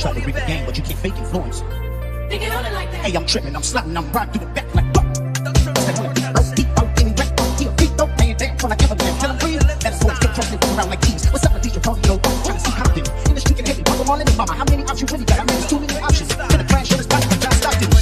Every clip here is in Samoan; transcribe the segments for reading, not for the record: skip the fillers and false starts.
Try to read the game, but you can't fake influence. Hey, I'm tripping, I'm sliding, I'm riding through the back like fuck. Around like these. What's up with these? You're trying to see Compton. In the street and heavy, pop them all in the mama. How many options you really got? I mean, there's too many options. Gonna crash on the spot, I'm John Stockton.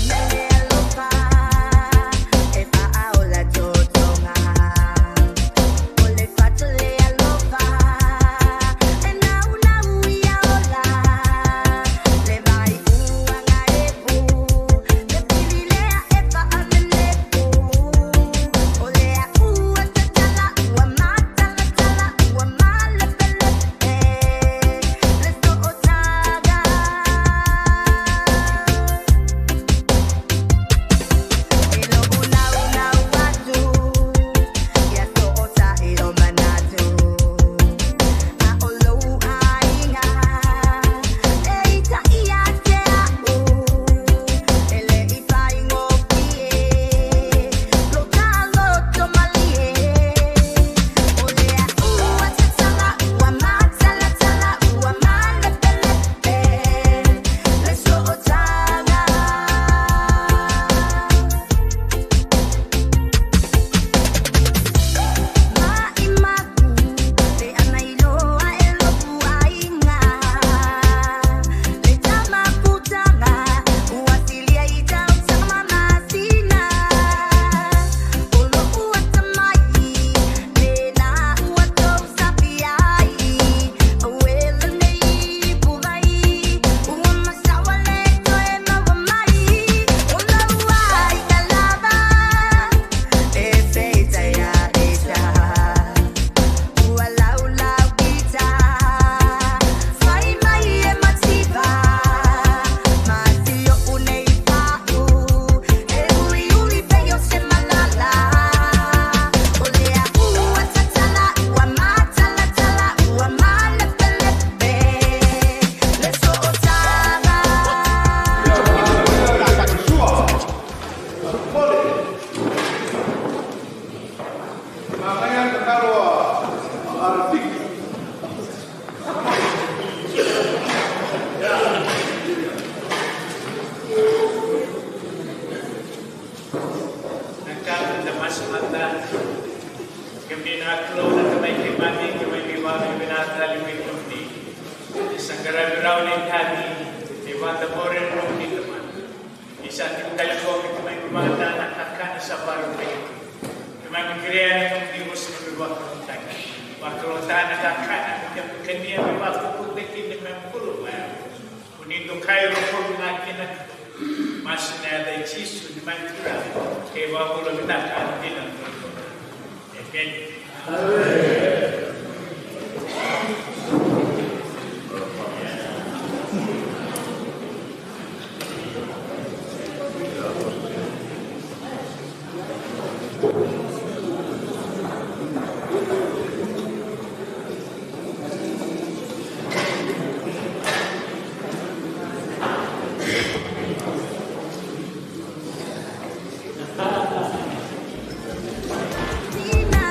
Ina.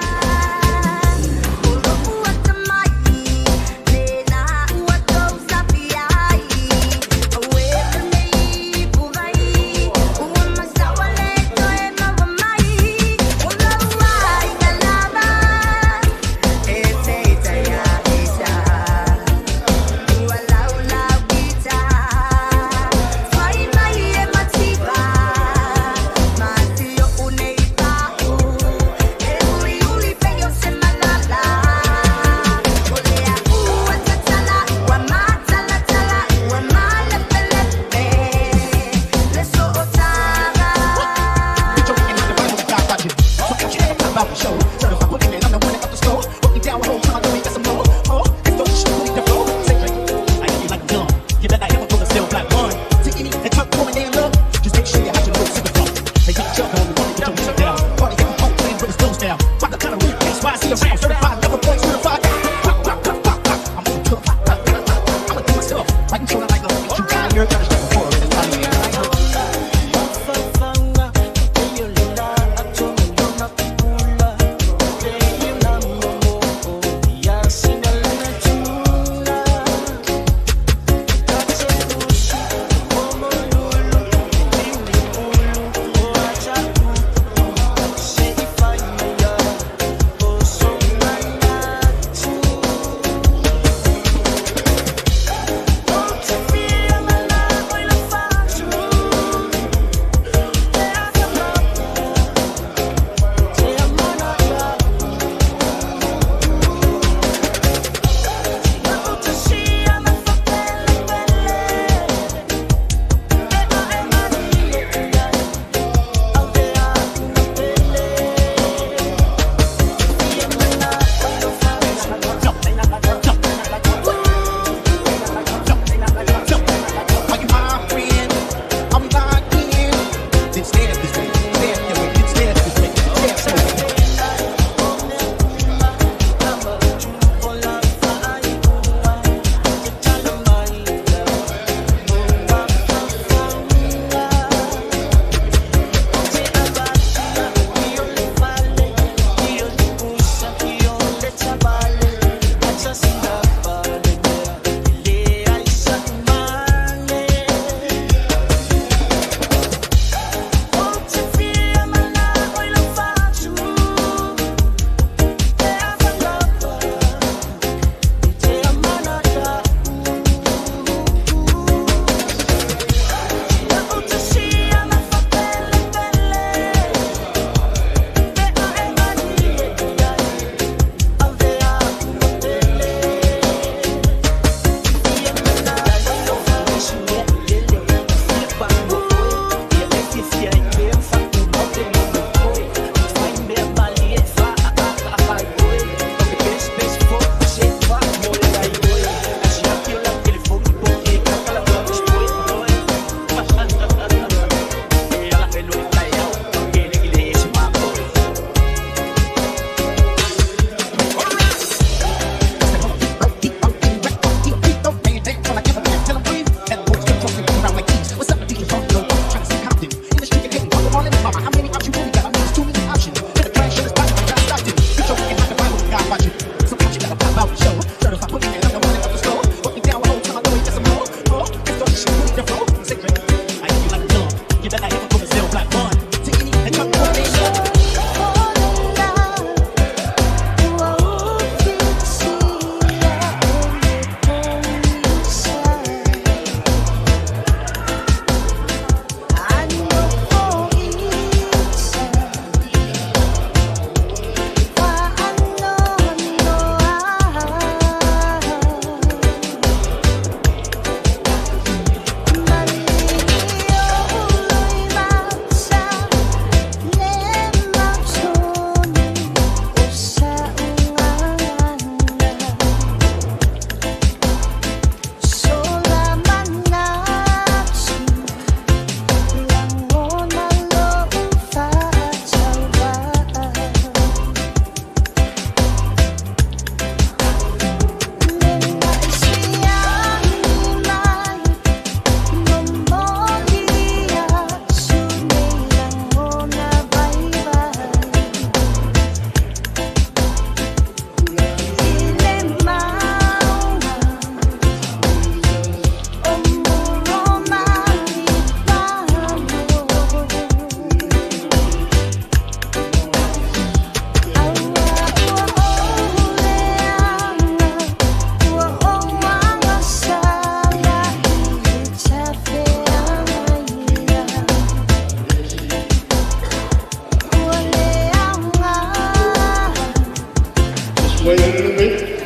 Wait a little bit.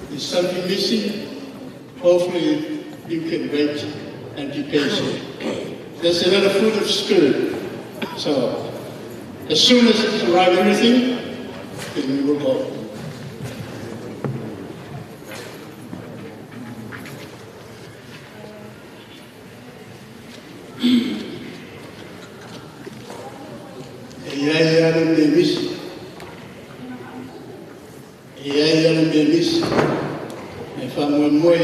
There's something missing. Hopefully you can wait and be patient. There's another fruit of spirit. So as soon as it's arrived everything, then we will go. E i ai lava le mea misi. E i ai lava le mea misi. E faamoemoe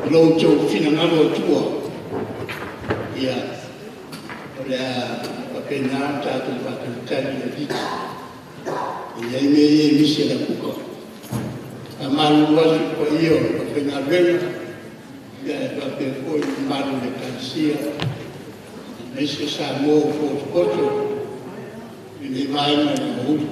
i lo outou finagalo Atua. Ia, o le a faapena ona tatou faatalitali i le Alii. E i ai mea ia e misi e le kuka. Faamalulu atu i le paia o le aufaigaluega, ia e faapea foi le mamalu o le Ekalesia, aemaise Samoa ua potopoto i lenei vaega o le aoauli.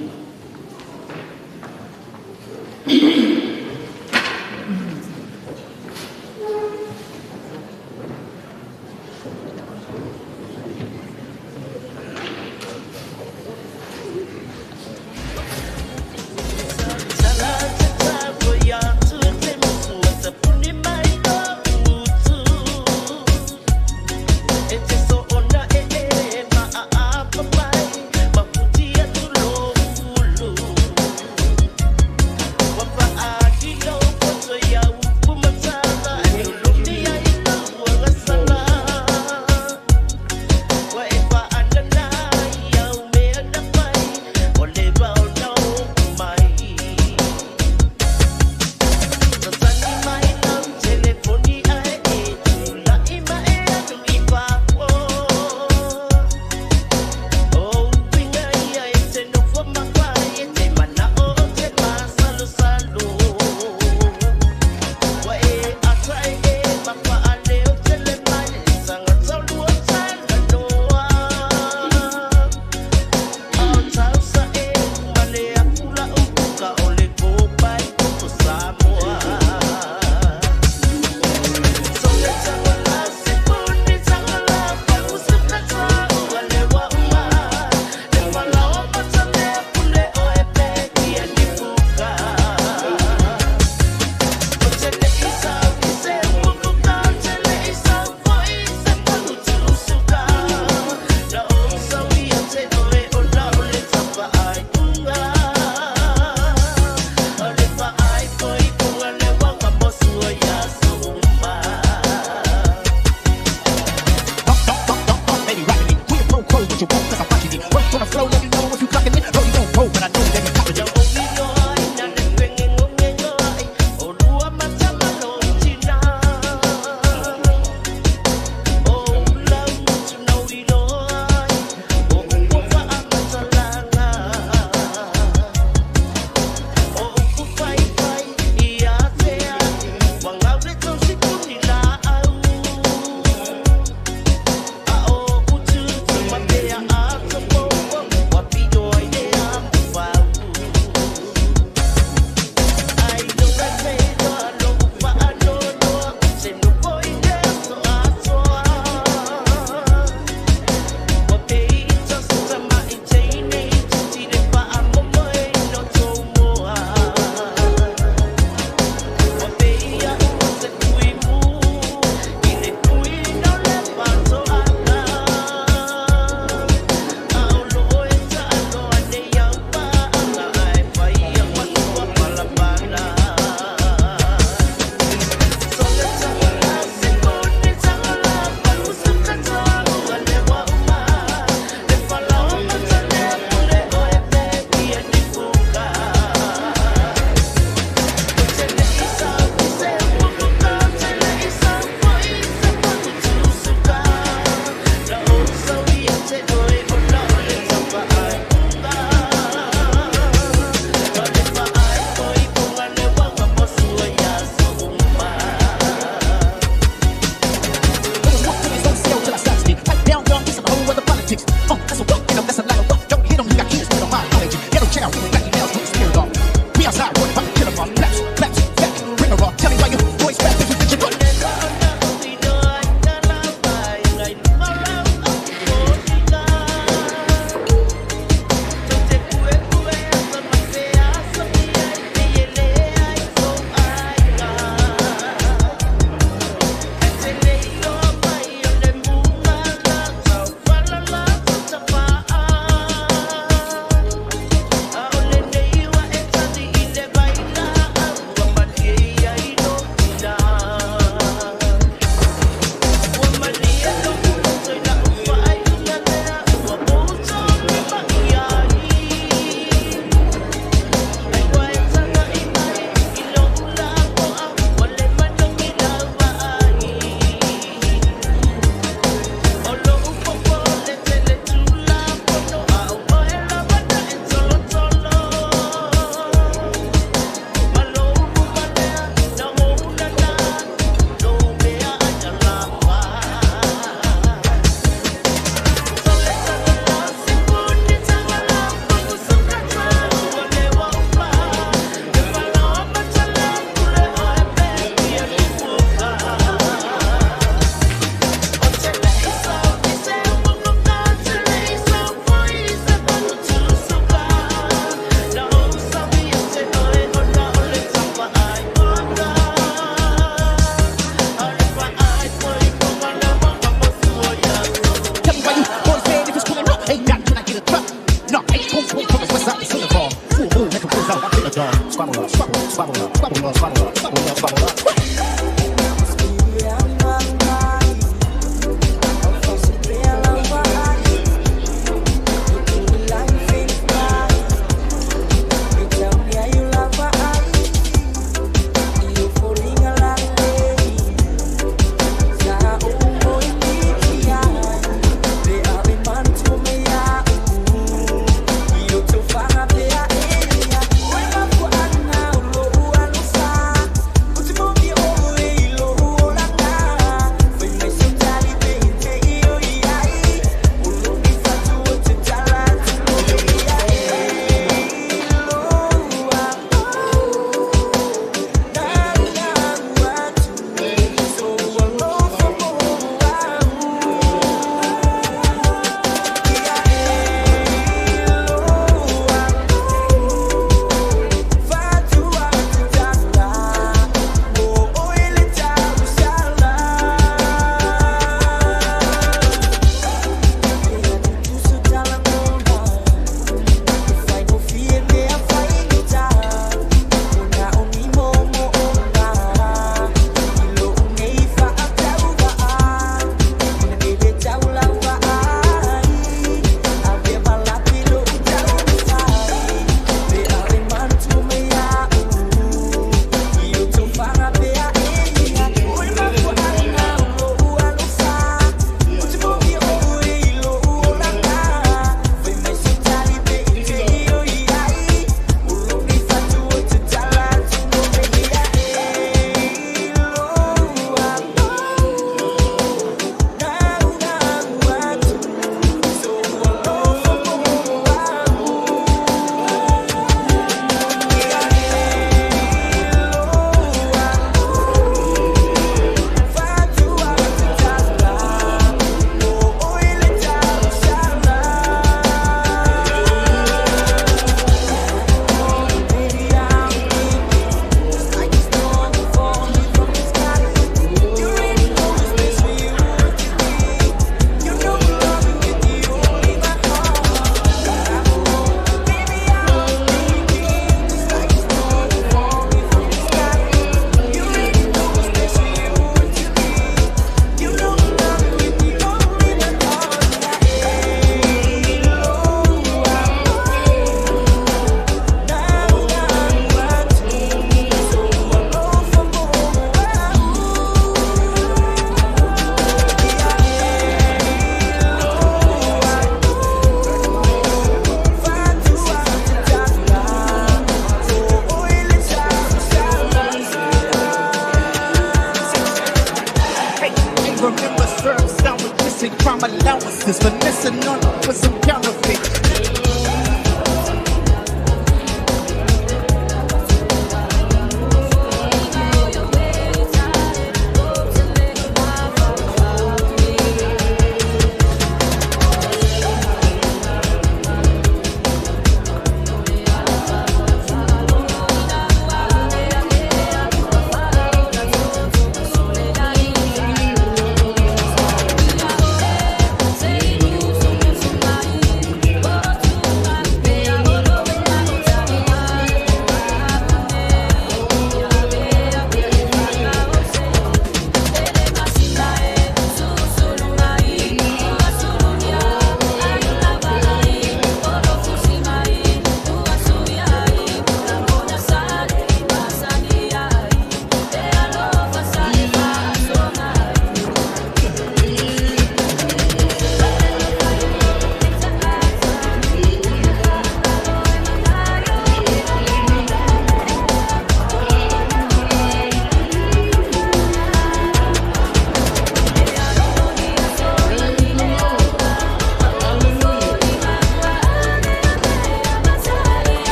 Say,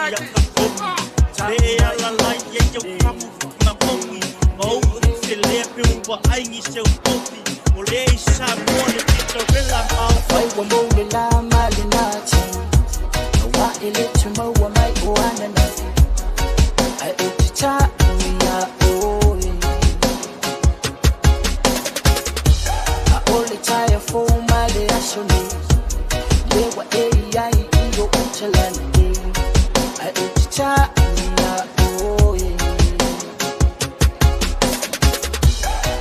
Le ala lai ye yo kamu na moki o se le pe ua aingi se utopi o le isa mo le pitorela mau Fai wa mo le la ma le na te wa ele te mo wa mai o ana na ai o te ta ia o a o le tai a fo ma le aso ni le wa e ia i o utalani ai o te ta ia o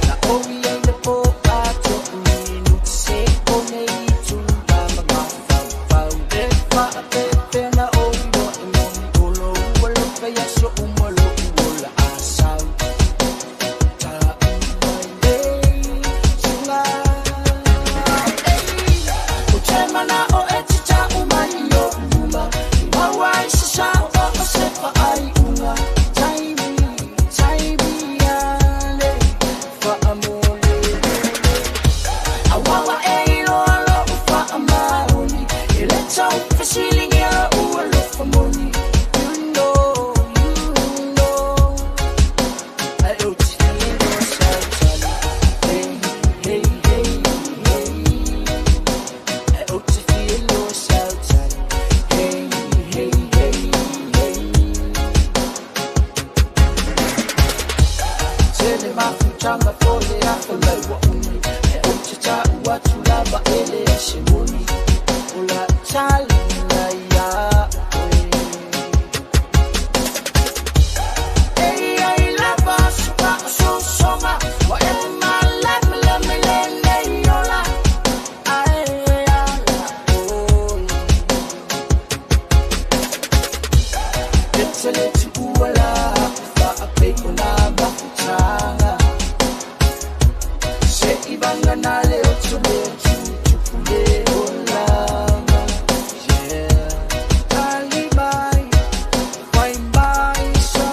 na o ia le po a to ni nu se o nei tu la ma fa fa e fa pe pe na o ro e mo o lo o lo pe ya so o mo lo o la a sa ta mai le sunga o te mana o e te ta o mai o uma wa wa i sa o o se fa ai unga tai mi ale fa amole awawa e ilo alo u fa amaoni e le tau fasilingi ala u alo fa moni. You know, you know ai o te filo sa tali. Hey, hey, hey, hey. Ai o te filo sa tali. Hey, hey, hey, hey. Tele mafutanga fole afa mai wa uni e o te ta ua tulava ele e se moni o la tali la ia oe. Ei ai lava suka o so songa wa e ma la me la me le le yola ai ala oe. Tele tu uala fa a pe o na mafutanga se ibanga na le o tule tu tu le olanga. Yeah, tali mai fai mai so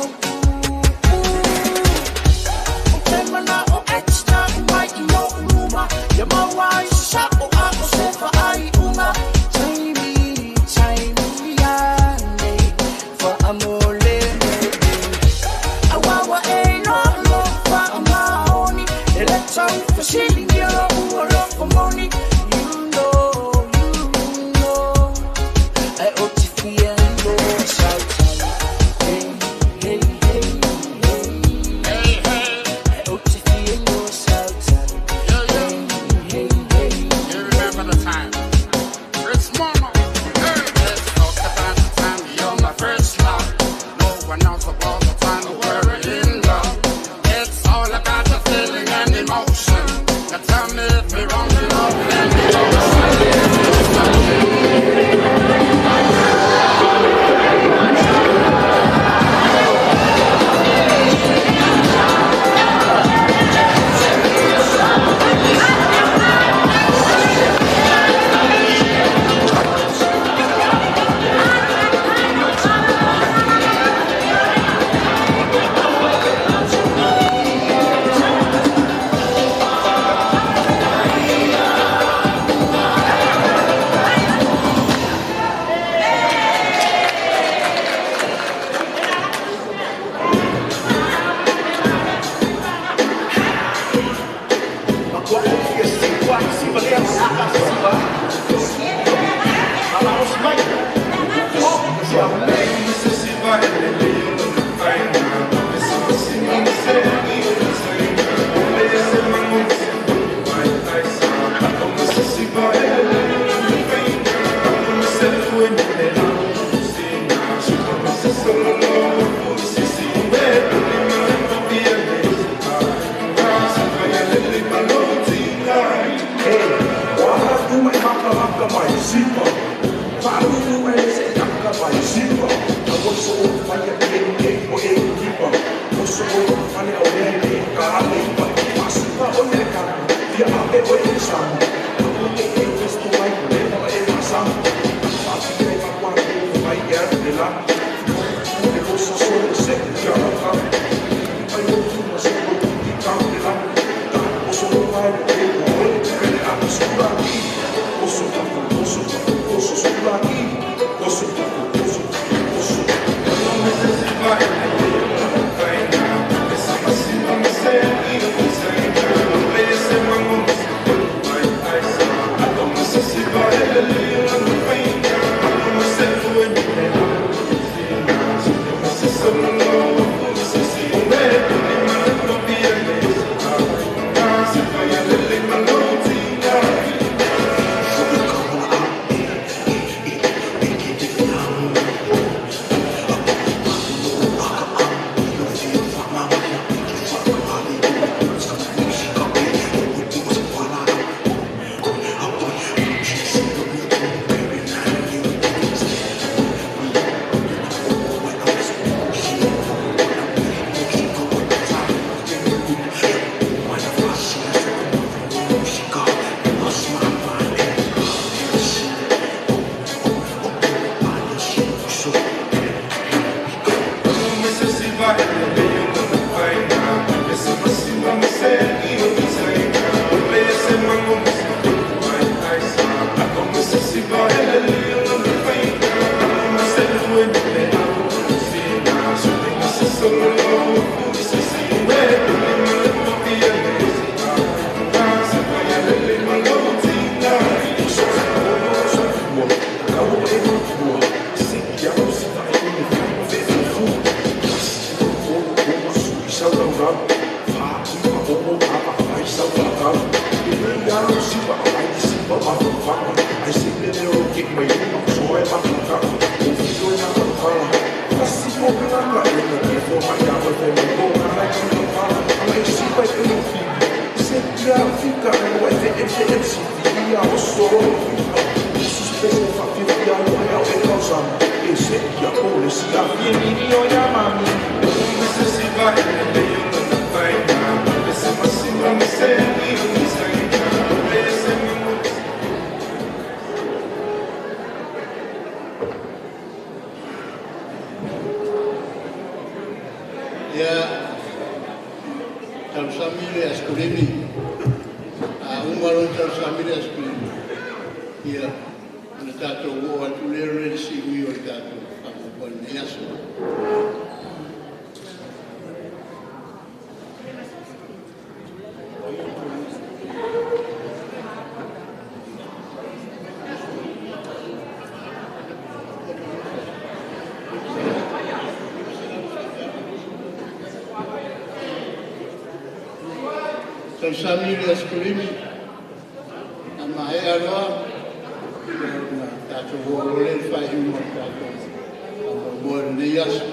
o te mana o extra mai i o luma ya mawai sa o a o se fa ai unga tai mi ane fa amole me awawa e lo lo fa amaoni e le tau fasilingi ala u alo fa moni. You know, you know ai o te fia lo sa tali. Hey, hey, hey, hey. Hey, hey, Ai o te fia lo sa tali. Yo, yo, Hey, hey, hey. You remember the time. It's mama. Hey, let's talk about the time you're my first love. No one else about the time we're in love. It's all about the feeling and emotion. Now tell me if we're wrong, love and devotion. Oso, oso, oso, oso, oso, oso, oso, oso. Tausami le Aso 5, a maea loa, ona tatou oo loa lea i le faaiuga o le tatou faamoemoe o lenei aso.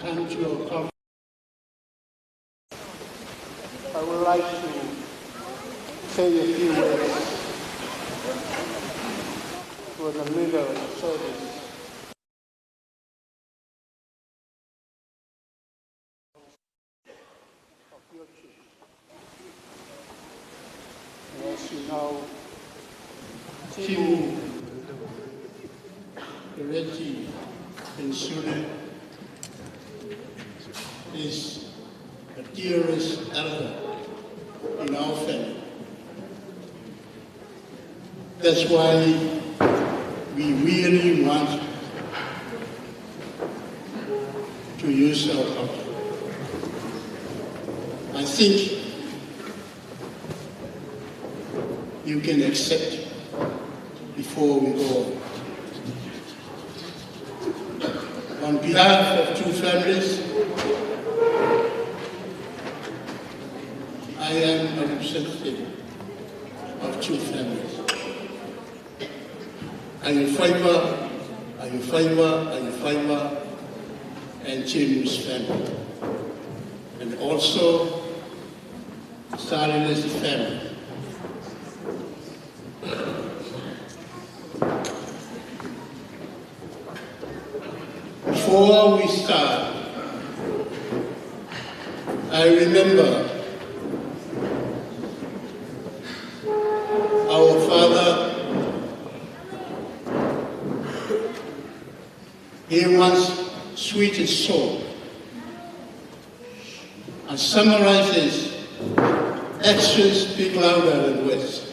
Come to our conference. I would like to say a few words for the middle of the service. Of your chief. And as you know, Timu Reggie and Sune is the dearest elder in our family. That's why we really want to use our culture. I think you can accept before we go on. On behalf of two families, I am a representative of two families. Ayufaiva, Ayufaiva, Ayufaiva, and Timu's family. And also Salilesi's family. Before we start, I remember our father. He once sweetest soul and summarizes actions speak louder than words.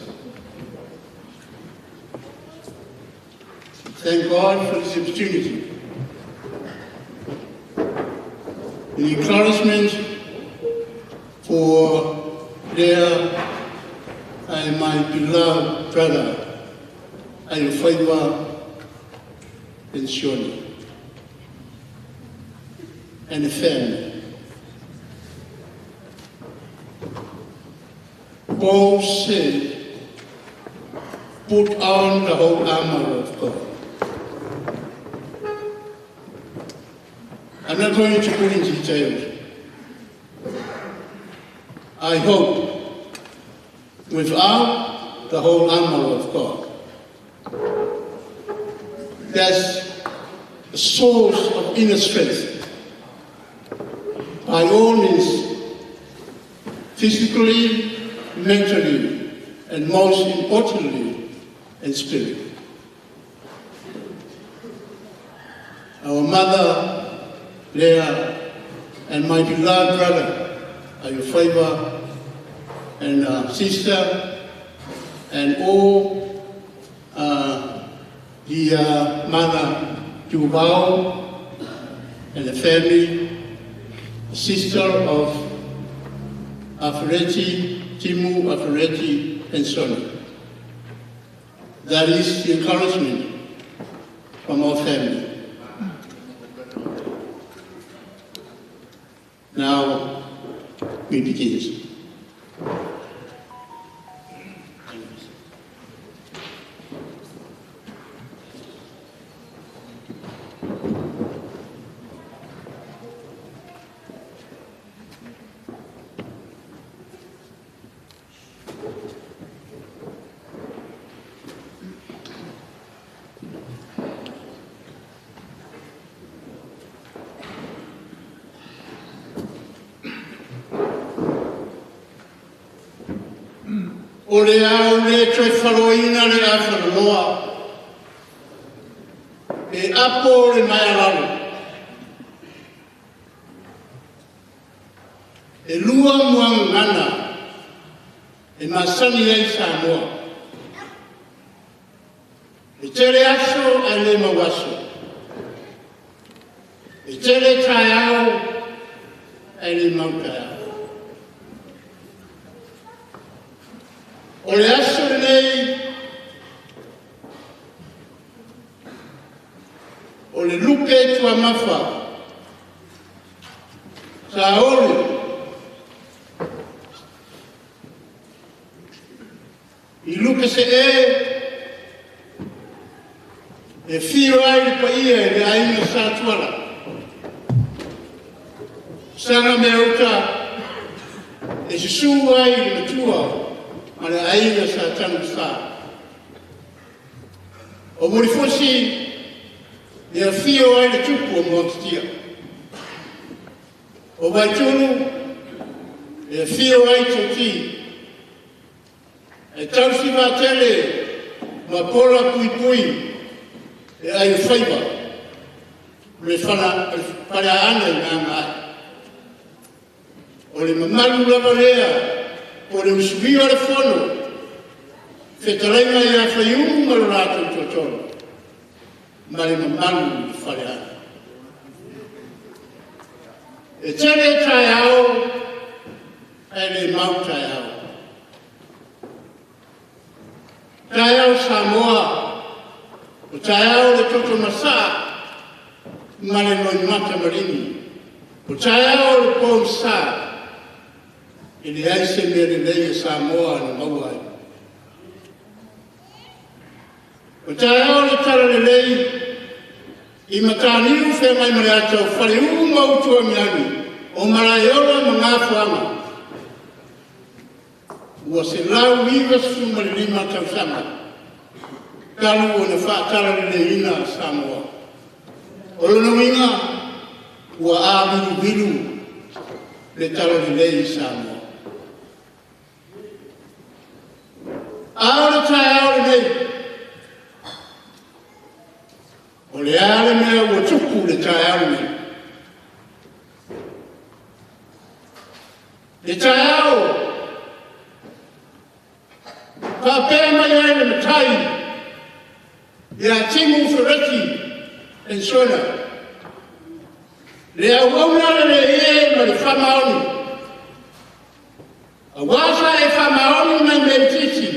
Thank God for this opportunity. The encouragement for their and my beloved brother, Ayufaiva and Shoni, and the family. Paul said, put on the whole armor of God. I'm not going to put in details. I hope without the whole armor of God, that's a source of inner strength. By all means, physically, mentally, and most importantly, in spirit. Our mother, Leah, and my beloved brother, Ayufaiva, and sister, and all the mother, Jubao, and the family, sister of Afereti, Timu, Afereti, and Soni. That is the encouragement from our family. Now we begin. O le au le toe faloina le awharaloa, e apo le maialalo. E lua muangana, e masani ai Samoa. E tere aso a le mawaso. E tere taeao a le mautaeao. O le aso lenei, o le lupe tuamafa, sa olu, i lupe se e, e fio ai le paia e le aiga sa tuala. Saga mea uta e susu ai le matua ma le aiga sa Tanuvasa. O Mulifusi e afio ai le tupu o Muagututia. O Vaitulu e afio ai Tauti e tausi vaatele ma pola puipui e ai o faiva le faleaana i Gagaae. O le mamalu lava lea o le usuia o le fono, fetalaiga ia Faiumu ma lo latou Toatolu ma le mamalu i le Faleaana. E tele taeao ae le mau taeao. Taeao Samoa, o taeao o le toto masaa ma le loimata maligi. O taeao o le pogisa, e leai se mea lelei a Samoa na maua ai. O taeao o le talalelei i Mataniu Feagaimaleata o Faleu ma Utuagiagi, o Malaeola ma Gafoaga, ua 195 tausaga talu ona faatalaleleiina Samoa. O lona uiga ua a viluvilu le talalelei i Samoa. A o le taeao lenei, o le a le mea ua tupu i le taeao lenei? Le taeao faapea mai ai le matai ia Timu Fereti Pensuela, le auauna lelei e ma le faamaoni, aua sa e faamaoni mai mea itiiti,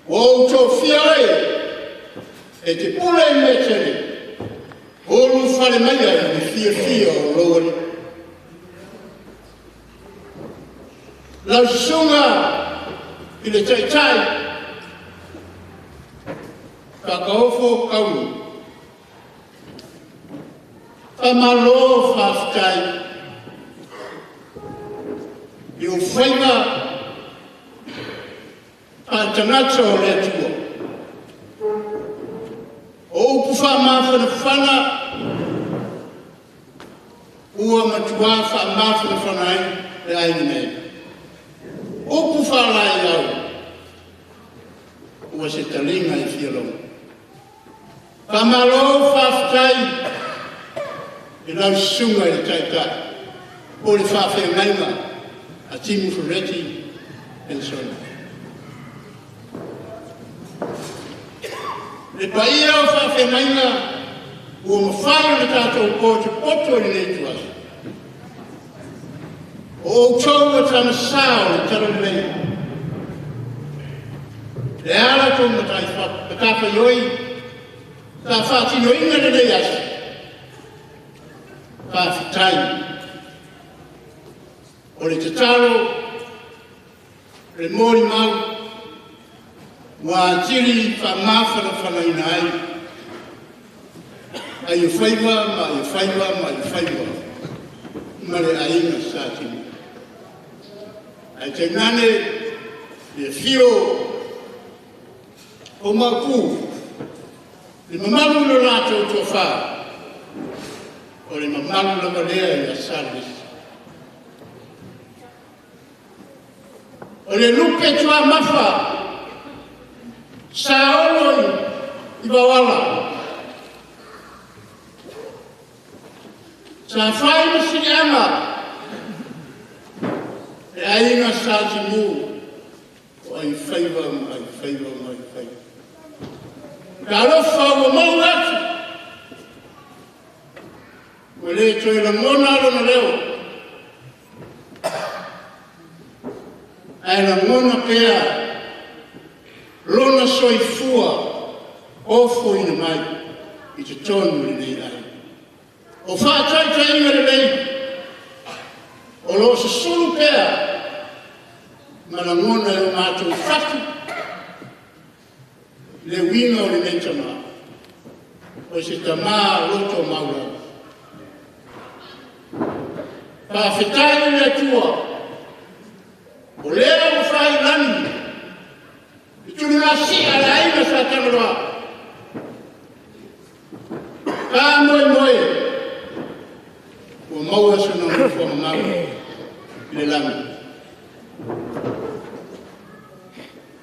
ua ou tofia oe e te pule i mea tele, ulufale maia i le fiafia o lou alii. Lau susuga i le Taitai Fakaofo Kaulu, faamalo faafetai i ou faiva faale-tagata o le Atua. O upu faamafanafana ua matua faamafanafana ai le aiga nei. Upu faalaeiau ua se taliga e fia logo. Faamalo faafetai i lau susuga i le Taitai o le faafeagaiga a Timu Fereti Pensuela. Le paia o faafeagaiga ua mafai ona tatou potopoto i lenei ituaso. O outou o tamasa o le talalelei. Le ala tou matafaioi sa faatinoina lenei aso. Faafetai. O le tatalo, le molimau, ua atili faamafanafanaina ai ai o faiva ma ai o faiva ma ai o faiva ma le aiga Sa Timu. Ae tainane le afio o Maopu, le mamalu i lo latou toafa, o le mamalu lava lea ia Salevesi. O le lupe tuamafa sa olo i Vauala, sa fai ma siliaga le aiga Sa Timu o ai faiva ma ai faiva ma ai faiva. Talofa ua mou atu, ua le toe lagona lona leo, ae lagona pea lona soifua ofoina mai i totonu o lenei aiga. O faataitaiga lelei o lo o susulu pea ma lagona e o matou fatu le uiga o lenei tamā, o se tamā loto maualalo. Faafetai i le Atua, o lea ua faiilagi le tuligasia a le aiga Sa Tagaloa. Faamoemoe ua maua sona nofoaga mau i le lagi.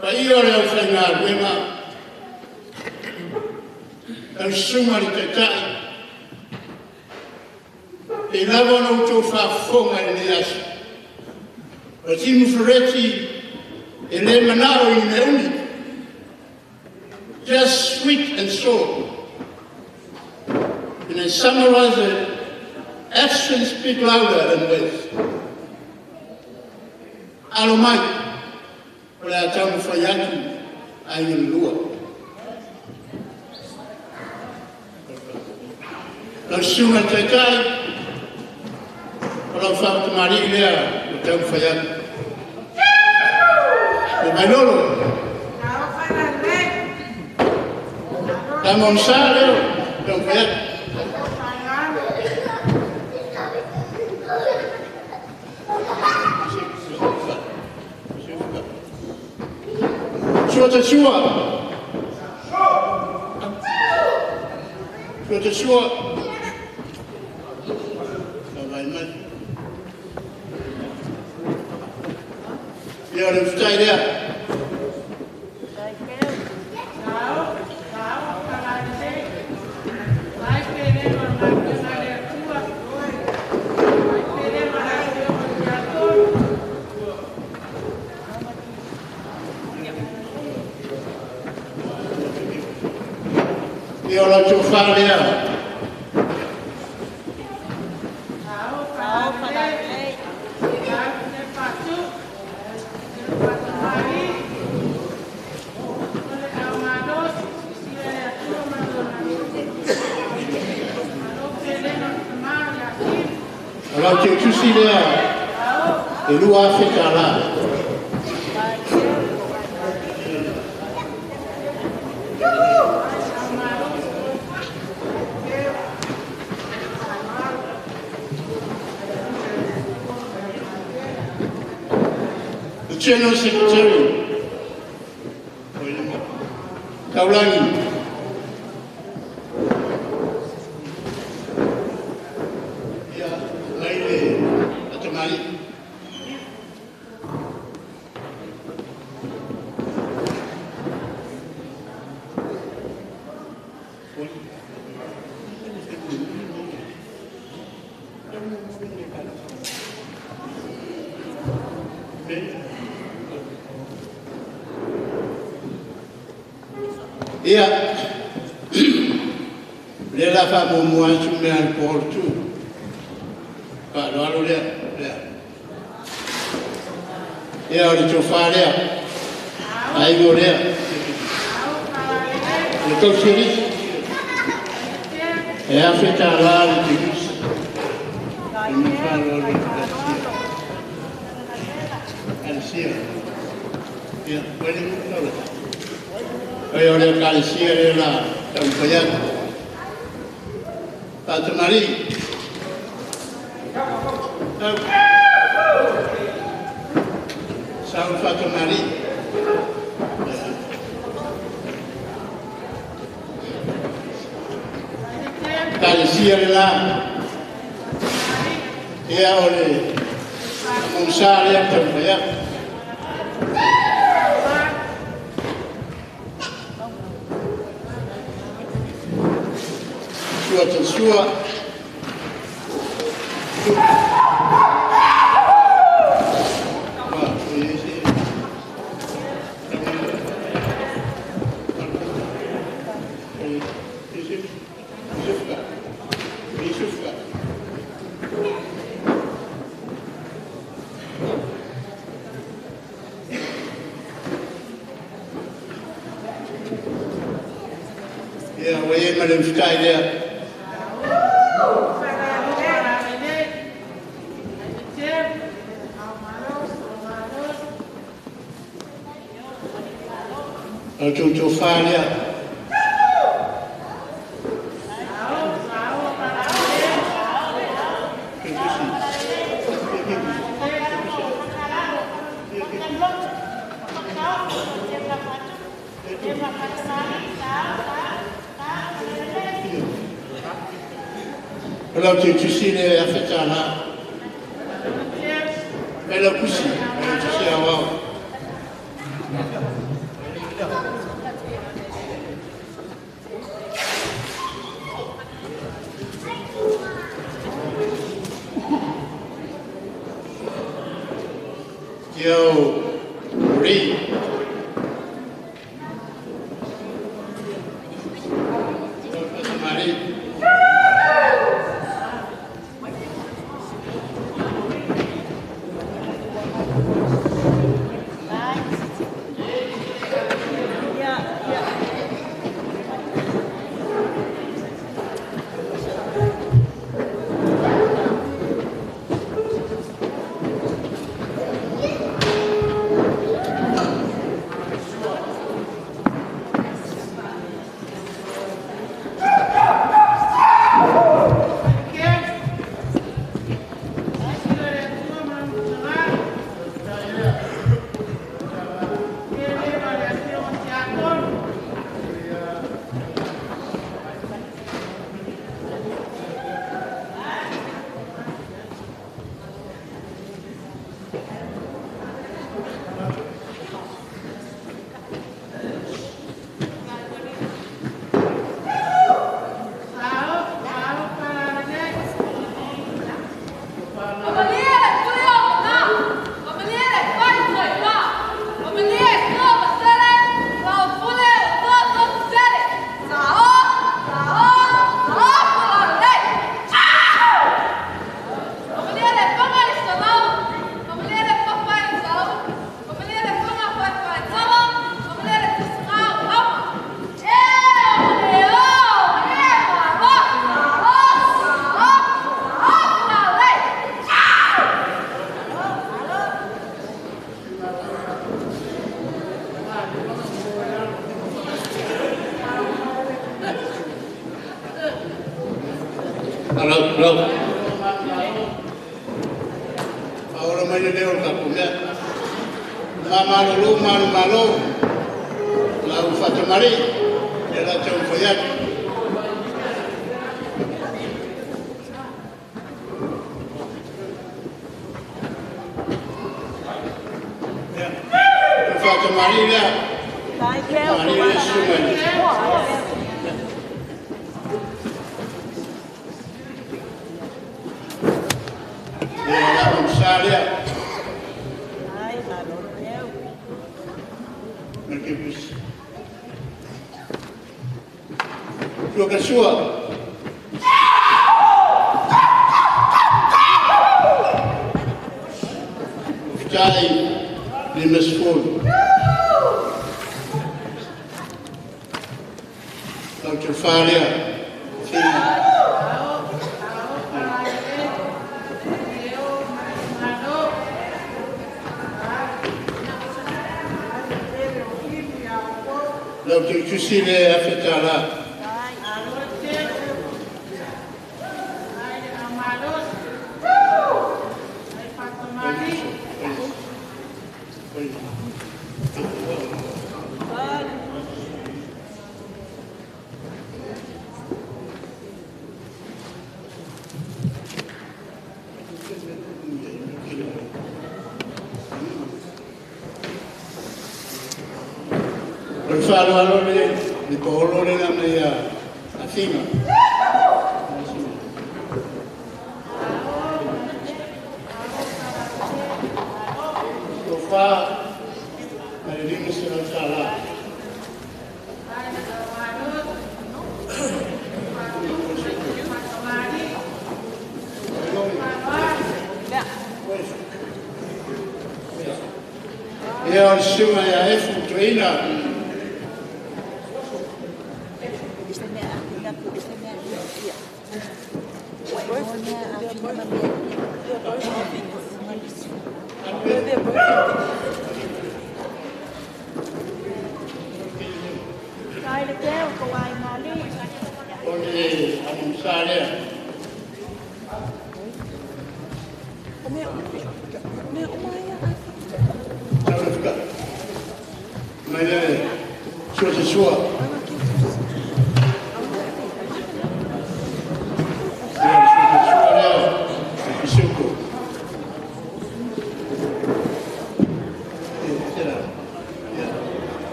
Paia o le aufaigaluega, lau susuga i le Taitai, pei lava ona outou faafofoga i lenei aso, o Timu Fereti e le manao i ni mea umi, just sweet and short. And I summarize it, actions speak louder than words. Alo mai, o le a taumafai atu aiga lua. Lau susuga i le Taitai, o lau faatamalii lea o taumafai atu. Le Vailolo, Tama o Sa leo, taumafai atu. Sua te sua. Sua te sua. Vai mai. Ia le ufitai lea. Ia o lau tofa lea. O lau teutusi lea, e 2,000 tālā. The General Secretary, Taulagi. Ia, mai le atamai. Ia, le la faamuamua atu mea a le Paul tu. Faaaloalo lea, lea. Ia, o le tofa lea. Aigo lea. Le tausirisi. E 1,000 tālā le teutusi. E me faaaloalo i le Kalesia. Ia, oi le taula. Oi o le Kalesia le la taumafai atu. Faatamalii. Sau. Sau faatamalii. Kalesia le la. Ia o le Musa lea taumafai atu. Sua te sua. Ia, ua i ai ma le usitai lea. O le tou tofa lea. Lau te tusi le afetala. E lau kusi, e tusi au au. Tio Ri. Sua.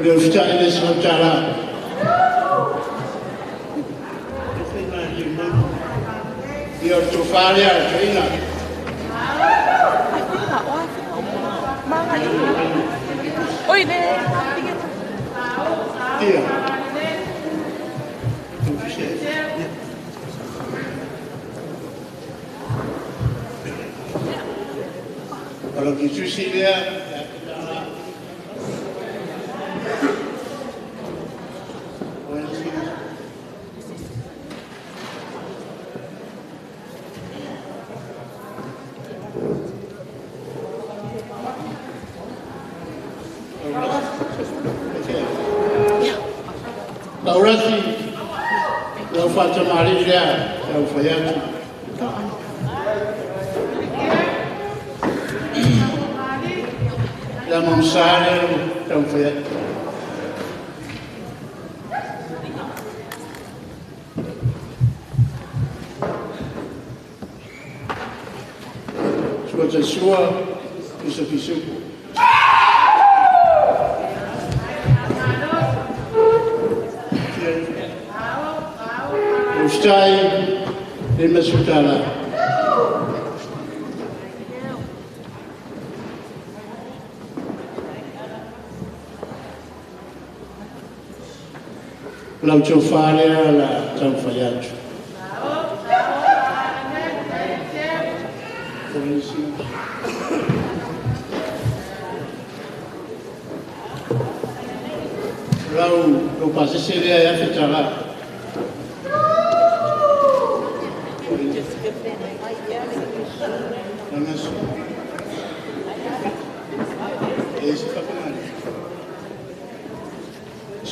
Le ufita ile sautala. Ia tofale a toina. Oi ne. Ia. Alo ki tusi lea. Laurasi, lau whatamari lea, lau whaiatu. La mamsare, lau whaiatu. Sua te sua, piso pisuku. Ustai lima sutala. Lau tofale la taufaiatu. Lau lo pasese lea ia fetala.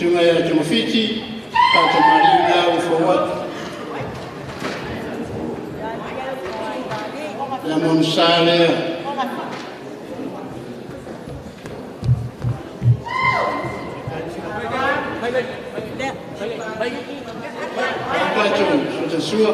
Sunga ia Timofiti, Pata Marina, o Fawat. La Monsale. Pato, Sua.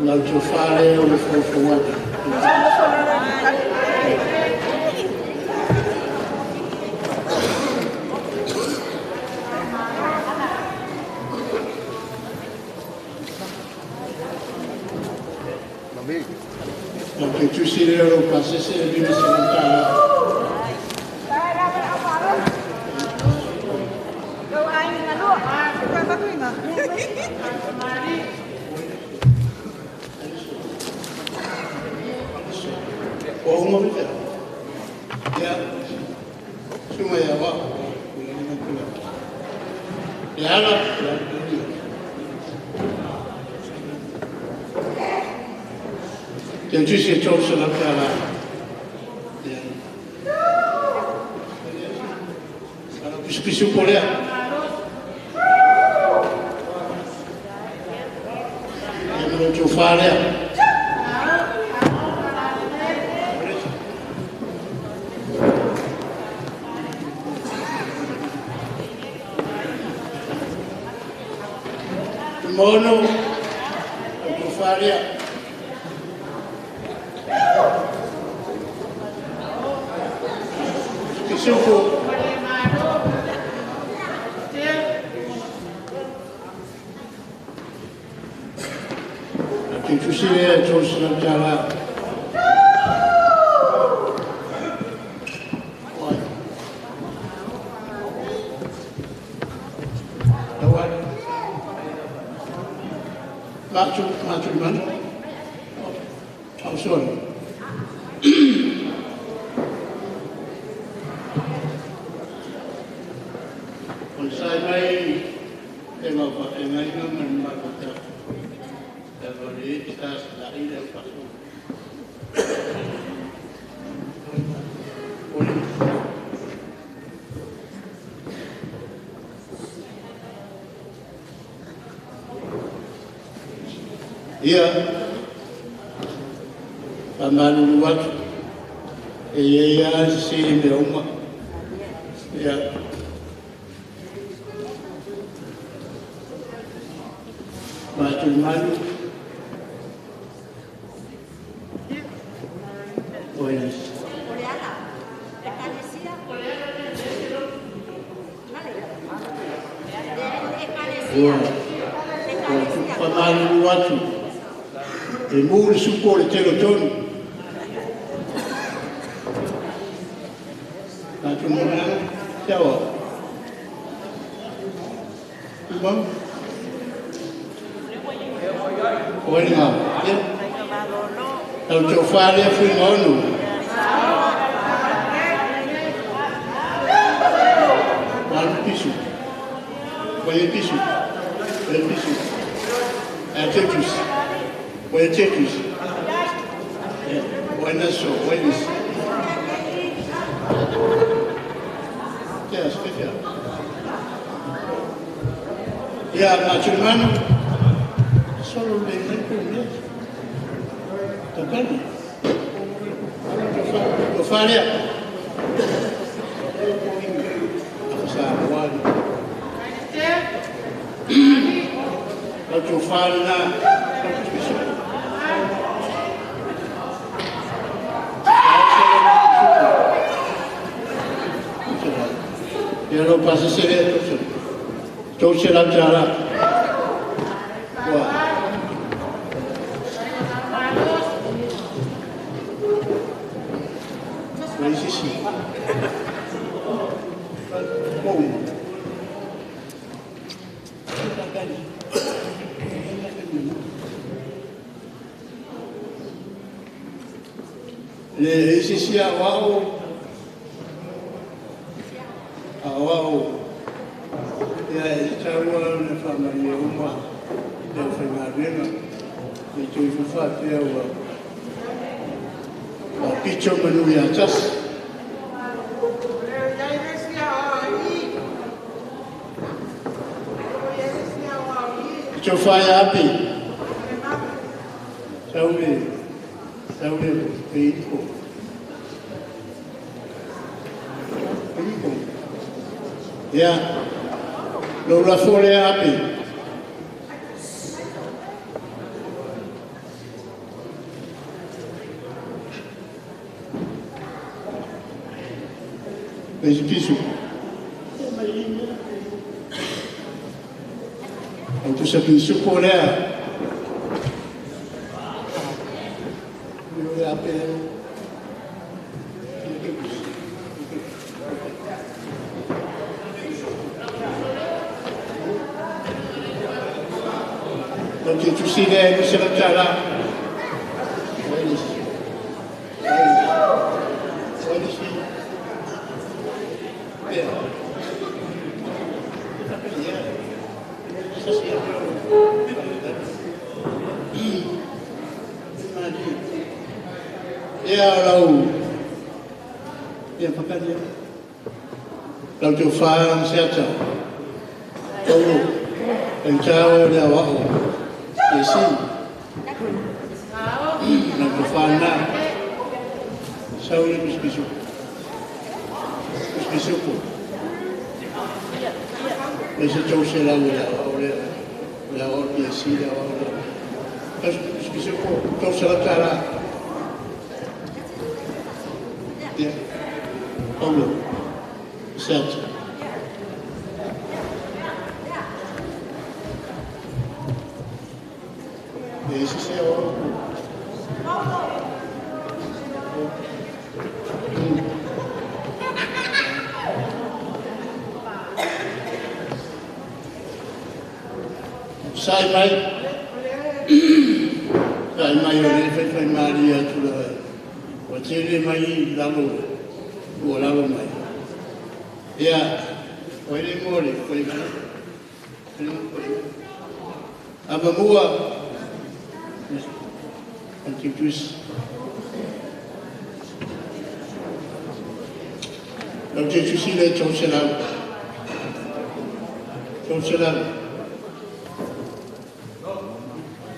Lau tofale o le fofowata. Lau te tusi leo lo pasese e lima se Te tusi e tōsa la tala. Pisu polea. Ia mano tō whālea. Mono, tō whālea. Pisuku. Te tusile tō sila tala. Matu, matu man. Oh, sorry. O sai mai e ngā pa e ngai ngā man ma ta. E ro le ta la i le pa. Ia whamalulu atu e ia si me uma. Ia. Matulimanu. Oilis. Ua faamalulu atu e mu le supo o le tele o tonu. Matulimanu, siawa. Tumau. Oi ngā. Ia. Tau tau whārea fui maonu. Malu pisu. Koe pisu. Koe pisu. A tetus. Koe tetus. Koe naso. Koe nis. Tia, spefia. Ia, Matulimanu. Solo le mai ko mea. Takani. O whārea. Sa wali. Au tō whārea nā. Ia rau pasa se rea tō se. Tō se lau tāra. Ua. Ua isisi. Pou. Le isisi a wao. A wao. Ia e taua le whamani e uma. Te whainga renga. I tui fufa te ua. Wa pito manu ia tasi. Tō whaia api. Saule. Saule peiko. Peiko. Ia. Lo la fole api. Pesi pisu. Au tu sa pisu ko lea. Le api. Donc tu sais les nous sommes là. Ia lau. Ia pakania. Lau te whaanga se ata. Tolu. E tāo le awao. E si. Lau te whaanga. Sau le pispisu. Pispisu ko. E se tau se lau le awao le. Le awao le si le awao le. Pispisu ko. Tau se lau tāra. Ia. Paulo. Certo. Esse é o. Sai mai. Sai mai o le fai mari atu la. O tele mai lalo. O lalo mai. Ia, o ele mole, o ele mole. A mamua. Antitus. Lau te tusi le tau se lau. Tau se lau.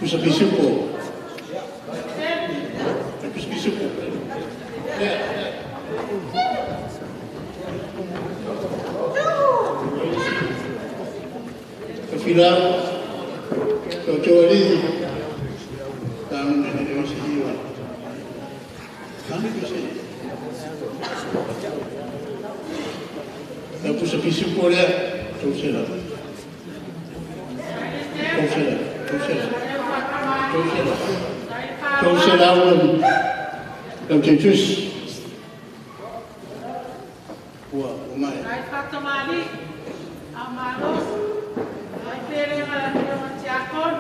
Pusa pisupo. Pusa pisupo. Tofilau, Totoalii, Taga le o se iwa. Nani ko se. Lau pusa pisu po lea, 300. 300, 300. 300. 300 lau teutusi. Ua, ua mai. Ai fatamali, a malos, ai pere la fioga tiakon.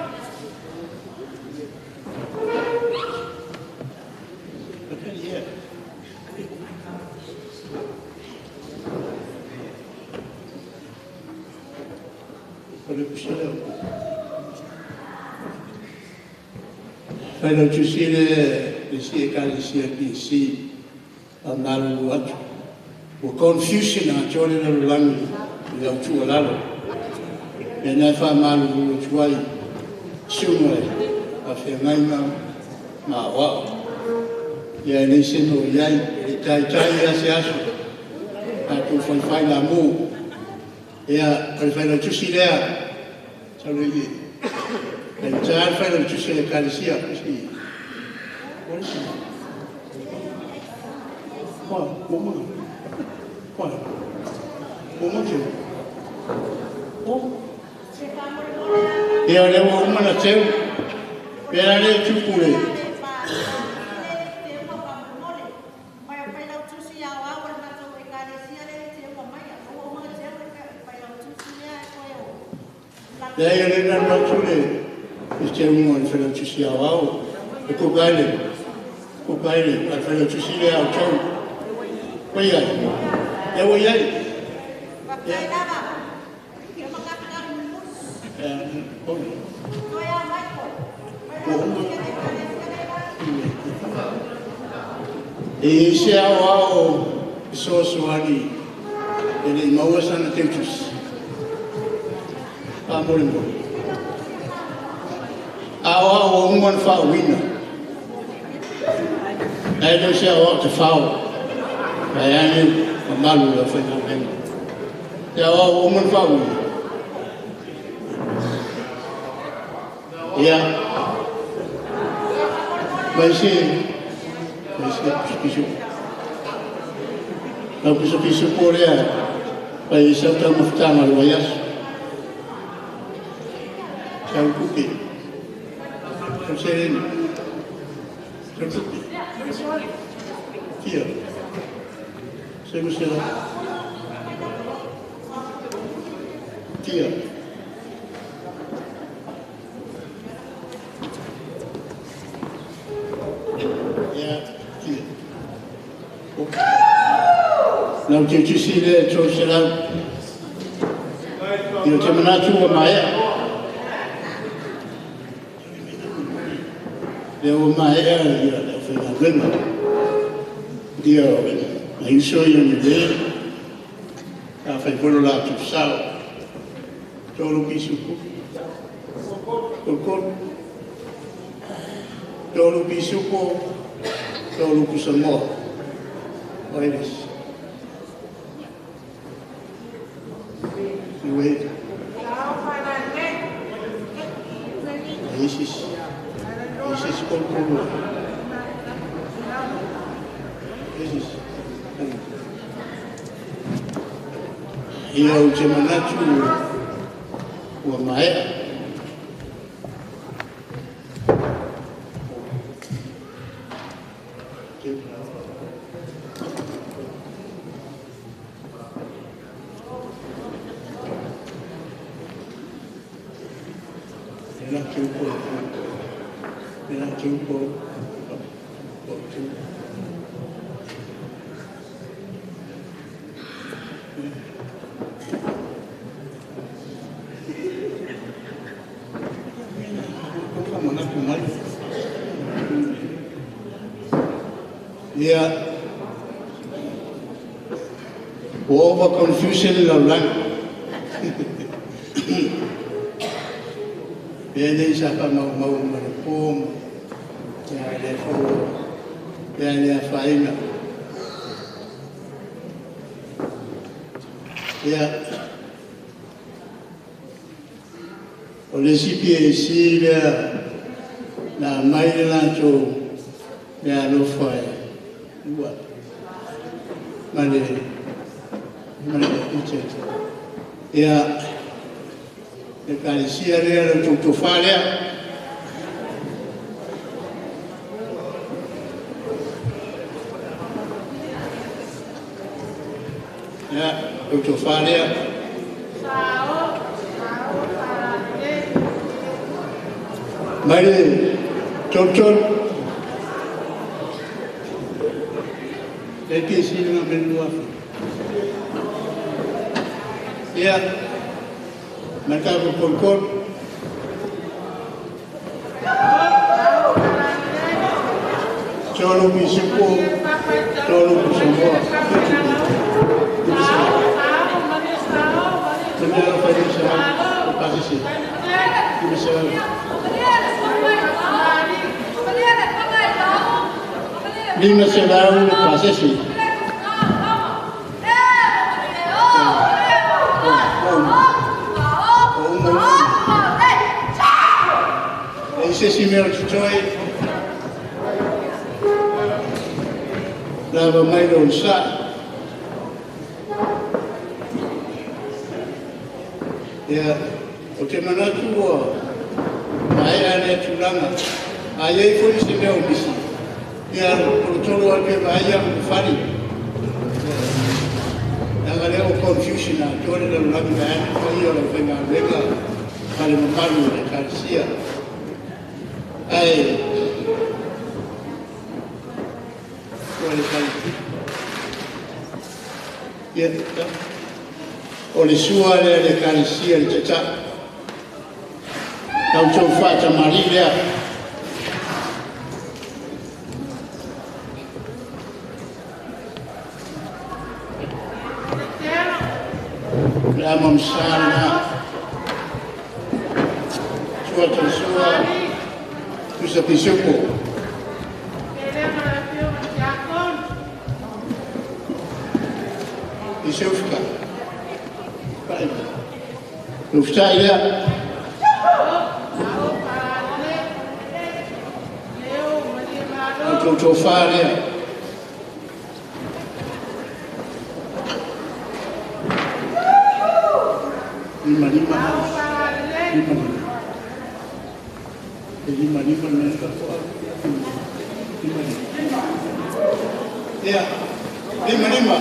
O le pusa lea. Failautusi le isi Ekalesia PC a malulu atu. Ua confusion atoa le lalolagi i lau tuualalo. Mea na e faamalulu atu ai susuga i faafeagaiga ma aoao. Ia e leai se mea o i ai, e le taitai lava se aso tatou faifai lamu. Ia, o le failautusi lea, sau le i faigata le failautusi o le Ekalesia. Ua, ua ma. Ua, ua ma teu. Oh. Ia, o lea ua uma na teu. Pe la lea tupu le. Leai, o lea na alu atu le teuga o le failautusi aoao. E Cook Island. Cook Island, a le failautusi lea a outou. Ua i ai? Ia ua i ai. Ia. Ua uma. E i ai se aoao fesoasoani e le i maua sana teutusi. Faamolemole. Aoao ua uma ona faauuina. Ae le o se aoao tafao. Vaeane mamalu o le aufaigaluega. Se aoao ua uma ona faauuina. Ia. Mai se mai se pisopiso. Lau pisopiso po lea fai ai sau taumafataga o le vaiaso. Sau tupe. Sau seleni. Sau tupe. Fia. 500. Fia. Ia, fia. Lau teutusi lea 300. Ia, ou te manatu ua maea. Lea ua maea ia le aufaigaluega. Ia, nai uso ia ni le. Sa fai foi lo latou sao. 3 pisupo. 33. 3 pisupo, 3 pusamoa. O ai le isi? Ue. Isis. Isis kolokolo. Isis. Ia, ou te manatu ua maea. E la teu po. E la teu po. Po teu. Manatu mai. Ia, ua over confusion le lalolagi. Pea nei sa faamaumau ma le po ma ia lea foi pea le afaina. Ia, o le isi PAC lea na aumai le latou meaalofa e ua ma le ia Ekalesia lea le tou tofa lea. Ia, tou tofa lea. Mai le tolu. Le PAC na melu afi. Ia, ma tatou tolutolu. Tolu pisupo, tolu pisamoa. 500 le pasese. E se si mea o totoe. Lava mai lo sa. Ia, o te manatu ua maea lea tulaga. A i ai foi se mea o misi, ia tolotolo atu e vaai au fali. Leaga lea o confusion atoa le lalolagi vaeane paia o le aufaigaluega ma le mamalu o le Ekalesia. Ae ua le fali. Ia, o le sua lea le Ekalesia le Taitai. Tau tou faatamali lea. Le ama msa lena. Sua tau sua. Tusa pisupo. Pisufka. Luftai lea. O tou tofa lea. Lima lima. Lima lima. E lima lima le ka toa. Lima lima. Ia, lima lima.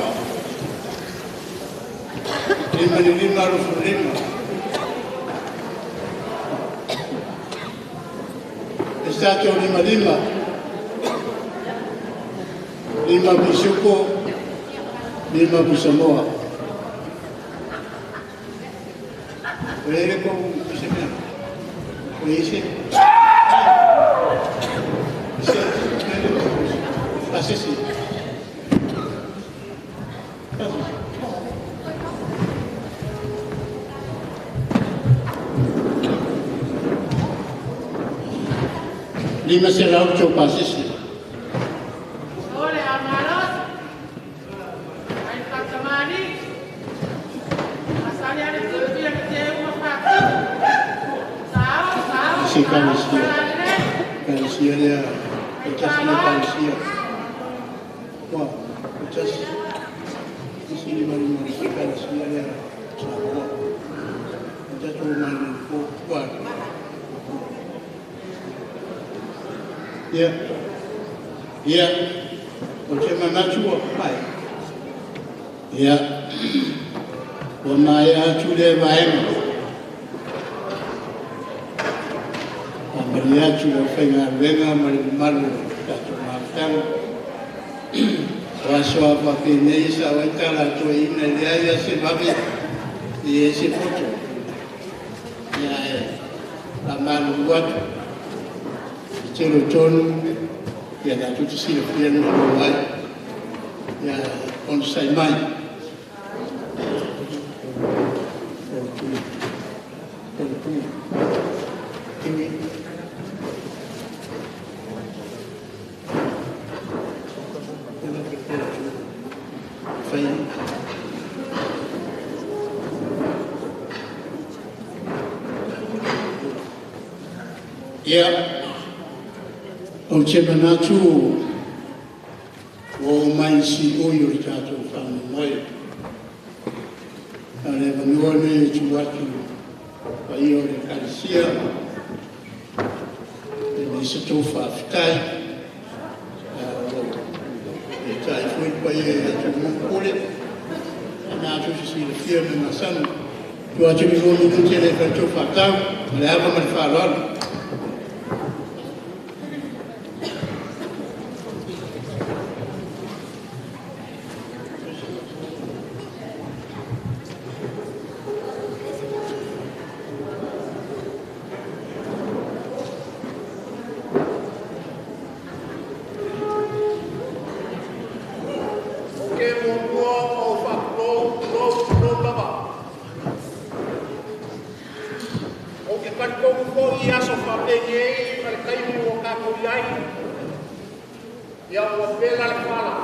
Lima lima rufu lima. E stato lima lima. Lima pisupo, lima pisamoa. O ele ko se mea. O ese. Pasese. Pasese. 500 tau pasese. Ole amalos. Ai patamani. Asali ale tupi ale te uma fatu. Sao, sao. Si Ekalesia. Ekalesia lea. O tasi le Ekalesia. Ua, o tasi. Isi lima lima le Ekalesia lea. Samoa. O tasi o mai le po. Ua. Ia. Ia. O te manatu ua pai. Ia. Ua maea atu le vaega. Faamalie atu le aufaigaluega ma le mamalu o le tatou mafutaga. O aso a faapenei sa ai tala atoeina e leai a se vave i e se poto. Ia e faamalulu atu. I telo tonu, ia tatou te silafia le malo ai. Ia onosai mai. Iwi. Fai. Ia, ou te manatu ua oo mai i siui o le tatou faamoemoe. A o le avanoa lenei e tuu atu i le paia o le Ekalesia e i ai se tou faafetai, ae o lo o eetai foi le paia ia Tumua ma Pule, lena tou te silafia le mea masani, tuu atu le 2 minute e le fai ai le tou faatau. Ma le ava ma le faaaloalo. Ou te muamua ona ou faatulou, tulou, tulou lava. Ou te talitonu foi i aso faapenei ma le taimi ua tatou i ai, ia ua vela le fala.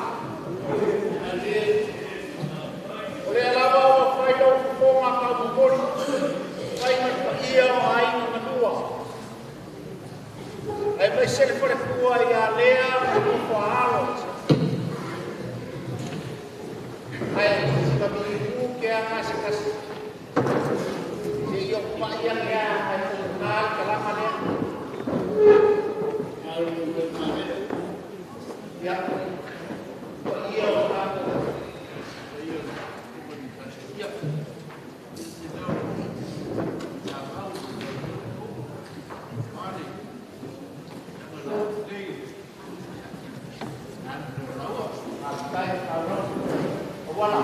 O lea lava ua fai lou fofoga taumomoli, fai ma le paia o aiga na lua. Aemaise le faletua ia Lea ma le nofo a alo. Ae sina minute lava se tasi. Seia ou pai ane lava ae faigata le talaga lea. Ia, paia o tatou. Ia. Faafetai faaaloalo. Auala,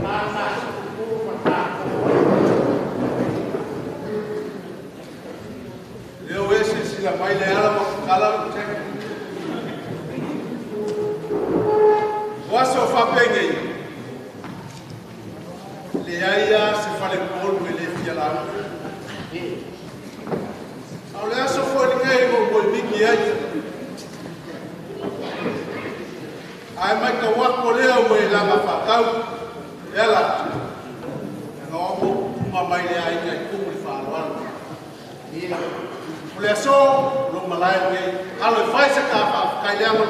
faigata na tutulu ma tatou. Leo e silasila mai le ala ma tatala lou cheque. O aso faapenei, leai lava se falepolu e le fia lauga. A o le aso foi lenei ua ou moemiki ai. Ae matau atu o lea ua e laga faatau e ala atu, leaga o au ua ou pupuma mai le aiga e tumu i le faaaloalo. O le aso, lou malae lenei, alo e fai se ta faafetai leaga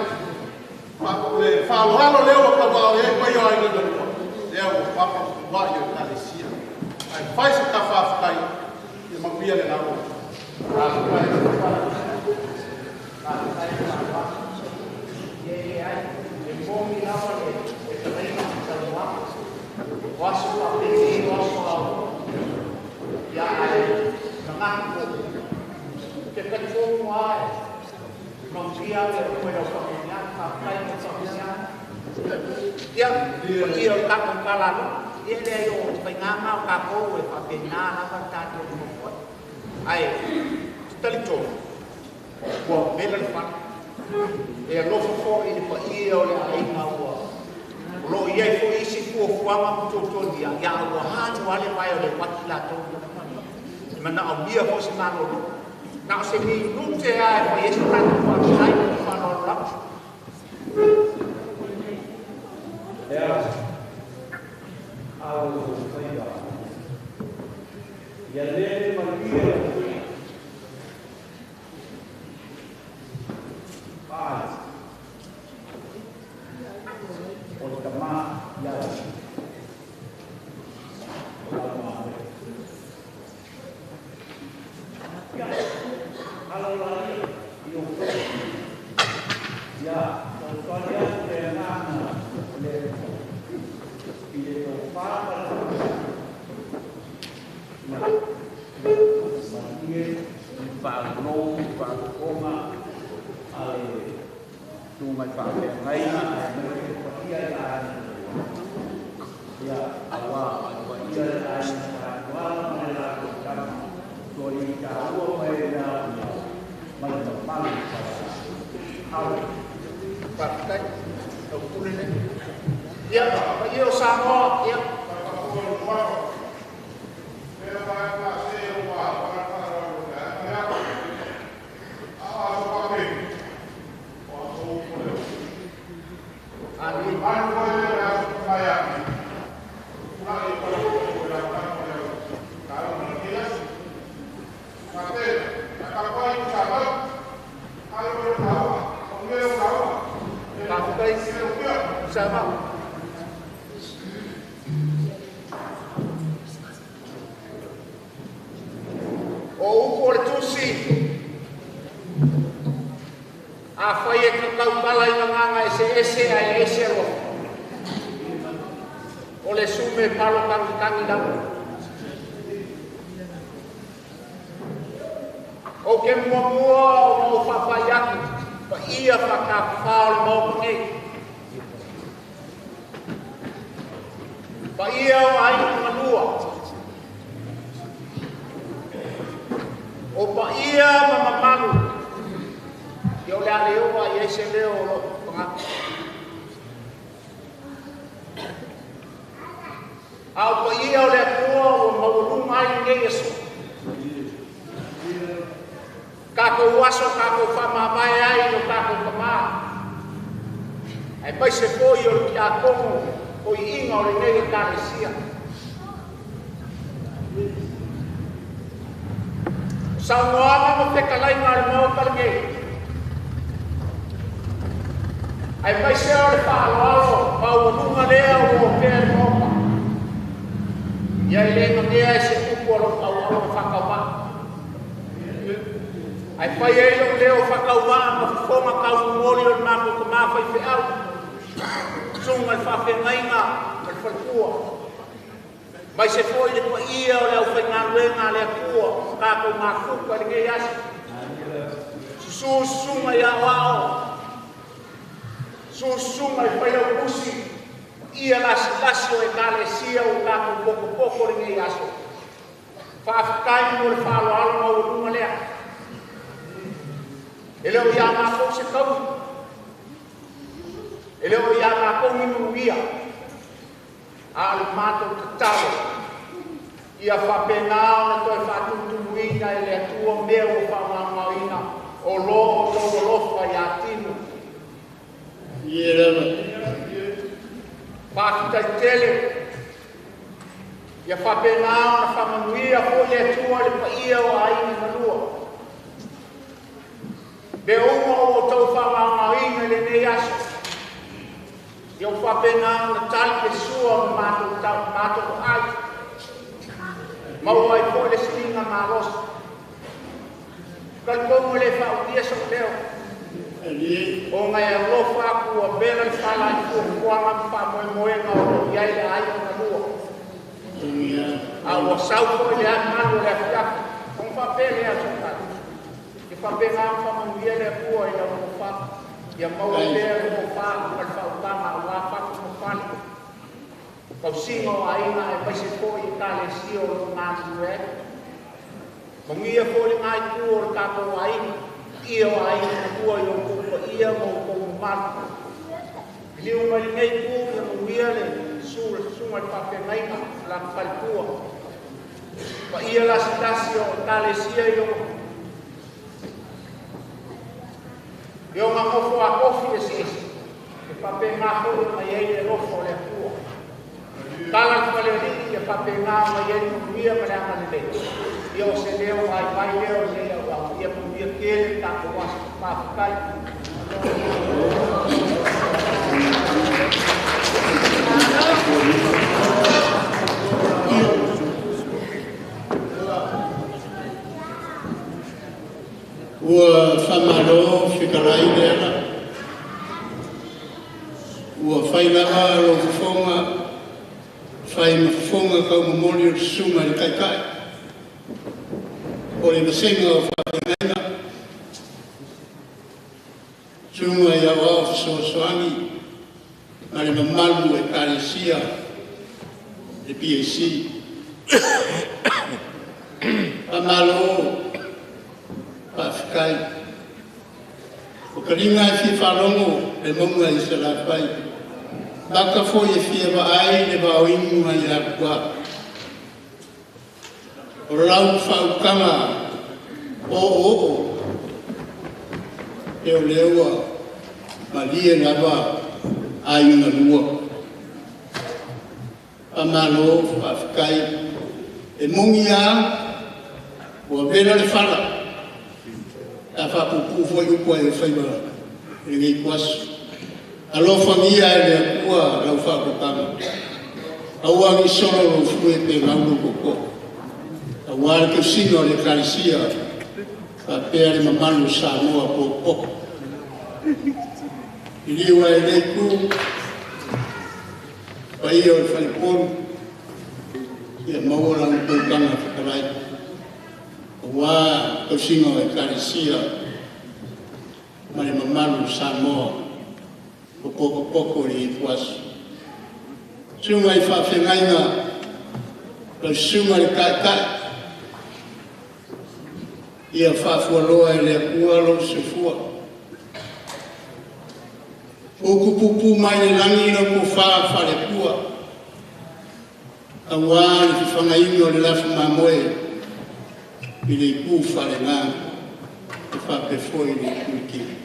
o le faaaloalo lea ua tauaao i ai paia o aiga na lua, lea ua papa ma tuai o Ekalesia. Ae fai se ta faafetai, ia manuia le lauga. Faafetai Faafetai faaaloalo. Ia e leai, e moni lava le fetalaiga ma saunoaga. O aso faapenei o aso aoao. Ia ae manatu foi, ou te talitonu lava e manuia le Atua i lau faamanuiaga. Faafetai mo le faamanuiaga. Ia, paia o le tatou Tala ia e leai o faiga na o tatou e faapena lava le tatou nonofo ai. Ae ou te talitonu ua vela le fala. E alofa foi i le paia o le aiga ua o lo o i ai foi isi fuafuaga ma tuatuagia, ia a ua atu lava le vae o le uati latou e manaomia foi se malolo. Na o se minute lava e fai ai se tatou faafetai ma le faaaloalo lava. Ea alo o faiva. Ia lele malie lau ai. O le tama ia o lau mamoe. Ia, alo laia i o tou. Ia, fesoasoani atu le agaga o le Atua i le tofa ma le faautaga. Ia, malie le faalogologo faafofoga a le susuga i faafeagaiga aemaise le paia i aiga ia aua le paia i aiga Sa Tuala ma le latou tama toalii taua mai le ma le mamalu o Alo. Faafetai. Lau pule lea. Ia, paia o Samoa, ia. Sama. O upu o le tusi, a fai e kakautala i nganga ese ese ai ese alofa. O le sume palo tangi tangi lava. O ke mua mua o mau whawhai aku, pa ia whakapawha o le maopa nei. Pa ia o aina manua. O pa ia ma mamalu. Ia o le ale oa i eise leo o lo pangatu. A o pa ia o le atua o maualunga ai nei aso. Kākou aso, kākou whamamae ai o kākou kamā. Ai mai se foi o le kia kongo o i inga o le nei e kālesia. Saunoaga ma fekalaiga a le maota lenei. Ai mai se o le faaaloalo maualuga lea ua opea le maota. Ia i le manea e se upu o lou auauna faakaumaa. Ai fai ai lou leo faakaumaa ma fofoga taumomoli o le matou tamā faifeau. Susuga i le faafeagaiga ma le faletua. Mai se foi le paia o le aufaigaluega a le Atua tatou mafuta i lenei aso. Susu susuga i aoao. Susu susuga i failautusi. Ia lasilasi o ekalesia o tatou potopoto lenei aso. Faafetai mo le faaaloalo maualuga lea. E le o ia matou se taui. E le o ia matou ni manuia. A o le matou tatalo. Ia faapena ona toe faatutumuina e le Atua mea ua faamaomaoina o lo o outou alofa ia tino. Ie lava. Faafetai tele. Ia faapena ona faamanuia foi le Atua i le paia o aiga malua. Mea uma o outou faamaomaoina i lenei aso. Ia ua faapena ona tali le sua ma matou ai. Maua ai foi le siliga malosi. Talitonu e le faautia sou leo. O ngai alofa aku ua vela le fala i fuafuaga ma faamoemoega o loo i ai le aiga malua. A ua sau foi le malu o le afiafi. Ona faapea lea sotai. Ia faapena ona faamanuia le Atua i lau tofa. Ia maua pea le tofa ma le faautaga aua fatu ma fale. Tausiga o aiga aemaise foi i ekalesia o loo galulue ai. Manuia foi le itu o le tatou aiga. Ia o aiga malua i outou paia ma outou mamalu. Liliu mai lenei itu ia manuia le susuga i le faafeagaiga ma lana faletua. Paia lasilasi o ekalesia i ona nofo a tofi eseese. E faapena foi ona i ai le alofa o le Atua. Tala le falealii ia faapena ona i ai le manuia ma le agalelei. Ia o se leo vaivai lea o lenei auau. Ia manuia tele le tatou aso. Faafetai. Ua faamalo fetalai le ala. Ua fai lava lou fofoga, fai ma fofoga taumomoli o le susuga i le Taitai o le vasega o faafeagaiga, susuga i aoao fesoasoani ma le mamalu o ekalesia le PAC. Faamalo faafetai. O taliga e fia faalogo le mauga i Salafai, maka foi e fia vaai le vaoinuga i Atua. O lau faautaga oooo e o lea ua malie lava aiga galua. Faamalo faafetai. E moni lava ua vela le fala, a faapuupuu foi upu ai o faiva i lenei ituaso. Alofagia e le Atua lau faautautaga, aua ne i solo lou fue pe gau lou tootoo, aua le tausiga o le Ekalesia faapea le mamalu o Samoa potopoto. Liliu mai i lenei Itu, paia o le faleupolu, ia maua la outou taga fetalai aua le tausiga o Ekalesia ma le mamalu o Samoa ua potopoto i lenei ituaso. Susuga i faafeagaiga, lau Susuga i le Taitai, ia faafualoa e le Atua lou soifua, utupupu mai le lagi lau tofa faale-Atua aua le fafagaina o le lafumamoe i le itu faale-Agaga e faapea foi le itu i le tino.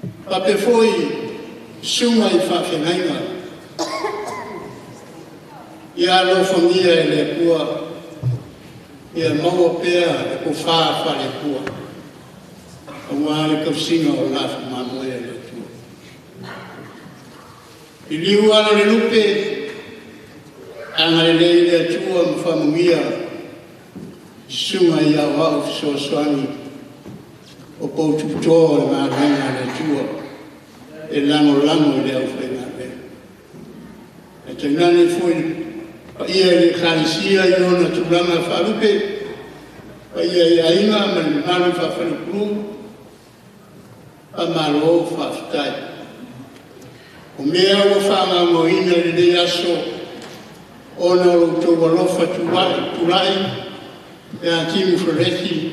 E faapea foi susuga i faafeagaiga, ia alofagia e le Atua ia maua pea le tofa faale-Atua aua le tausiga o le lafumamoe a le Atua. Liliu ale o le lupe, agalelei le Atua ma faamanuia i susuga i aoao fesoasoani o poututoa o le galuega a le Atua e lagolago i le aufaigaluega. Ae tainane foi le paia i le Ekalesia i ona tulaga faalupe, paia i aiga ma le mamalu faa-faleupolu, faamalo faafetai. O mea ua faamaumauina i lenei aso ona o lo outou alofa tulai ia Timu Feleti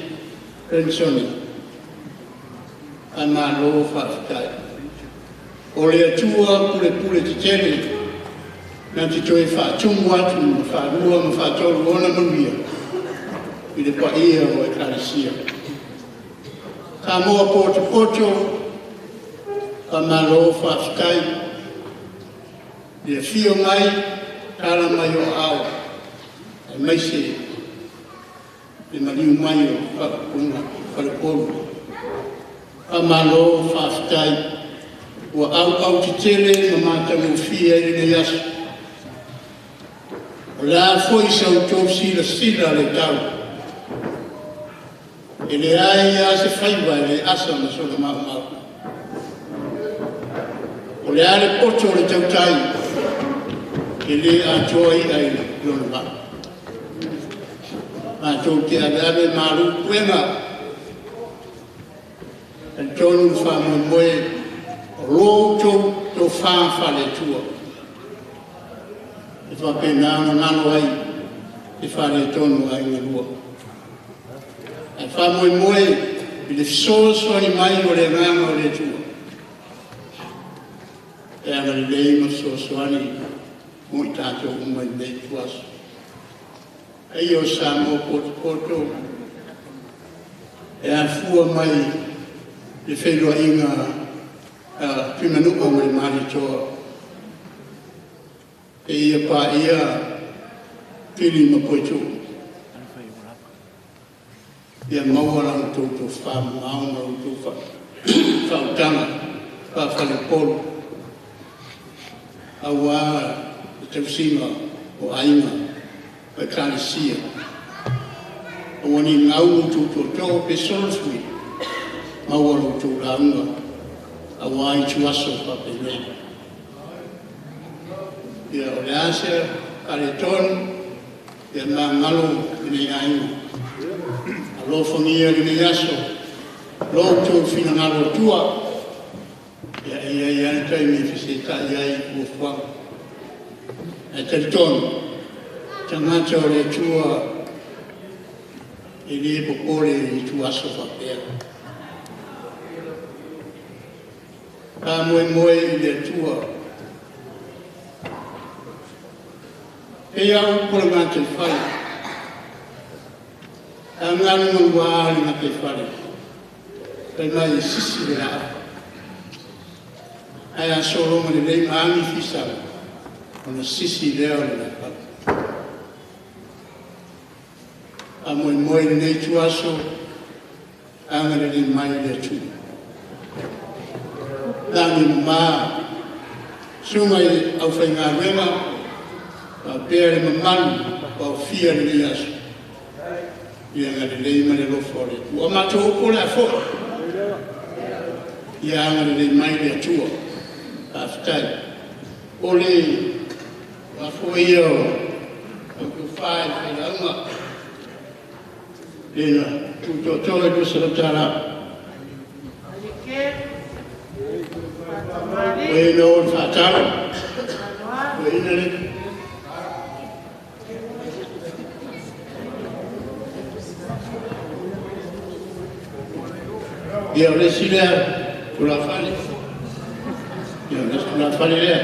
Renisone, faamalo faafetai. O le Atua pulepule tetele na te toe faatumu atu ma faalua ma faatolu ona manuia i le paia o Ekalesia. Samoa potopoto, faamalo faafetai. Le afio mai, tala mai o aao, aemaise le maliu mai o faaupuga faleupolu. Faamalo faafetai, ua auau tetele ma matagofie ai lenei aso. O le a foi sa outou silasila le tau, e leai lava se faiva e le asa ma sona maumau. O le a le poto o le tautai, e le atoa i'a i lona vaa. Matou te aveave malu puega, talitonu le faamoemoe o lo outou tofa faale-Atua e faapena ona galo ai le faaletonu o aiga e lua. Ae faamoemoe i le fesoasoani mai o le Agaga o le Atua e agalelei ma fesoasoani mo i tatou uma i lenei ituaso. Paia o Samoa potopoto e afua mai le feiloaiga a Tuimanua ma le Malietoa, seia paia Fili ma Puetuu, ia maua la outou tofamamao ma la outou faautaga faa-faleupolu aua le tausiga o aiga ma Ekalesia. Aua ne i gau lo outou tootoo pe solo le fue, maua la outou lauga aua ituaso faapenei. Ia o le a se faaletonu, ia magalo lenei aiga. Alofagia lenei aso, lo outou finagalo Atua, ia e i ai lava le taimi e fesetai ai i fuafuaga. Ae talitonu, tagata o le Atua e le popole i ituaso faapea. Faamoemoe i le Atua. E pei lava o upu o le gataifale, a galugalua le gataifale, fai mai e sisi le aapa. Ae a sologa lelei ma agi fisaga, ona sisi lea o le laupapa. Faamoemoe i lenei ituaso, agalelei mai le Atua. Lagi ma suga i le aufaigaluega faapea le mamalu paofia i lenei aso, ia agalelei ma le alofa o le Atua. O matou upu o le a foi, ia agalelei mai le Atua. Faafetai. O le a foi ia o lau tofa i le failauga, le na tutoatoa i $200. O e na o le whaatalo. O e ina le. Ia o le isi lea tulafale. Ia o le isi tulafale lea.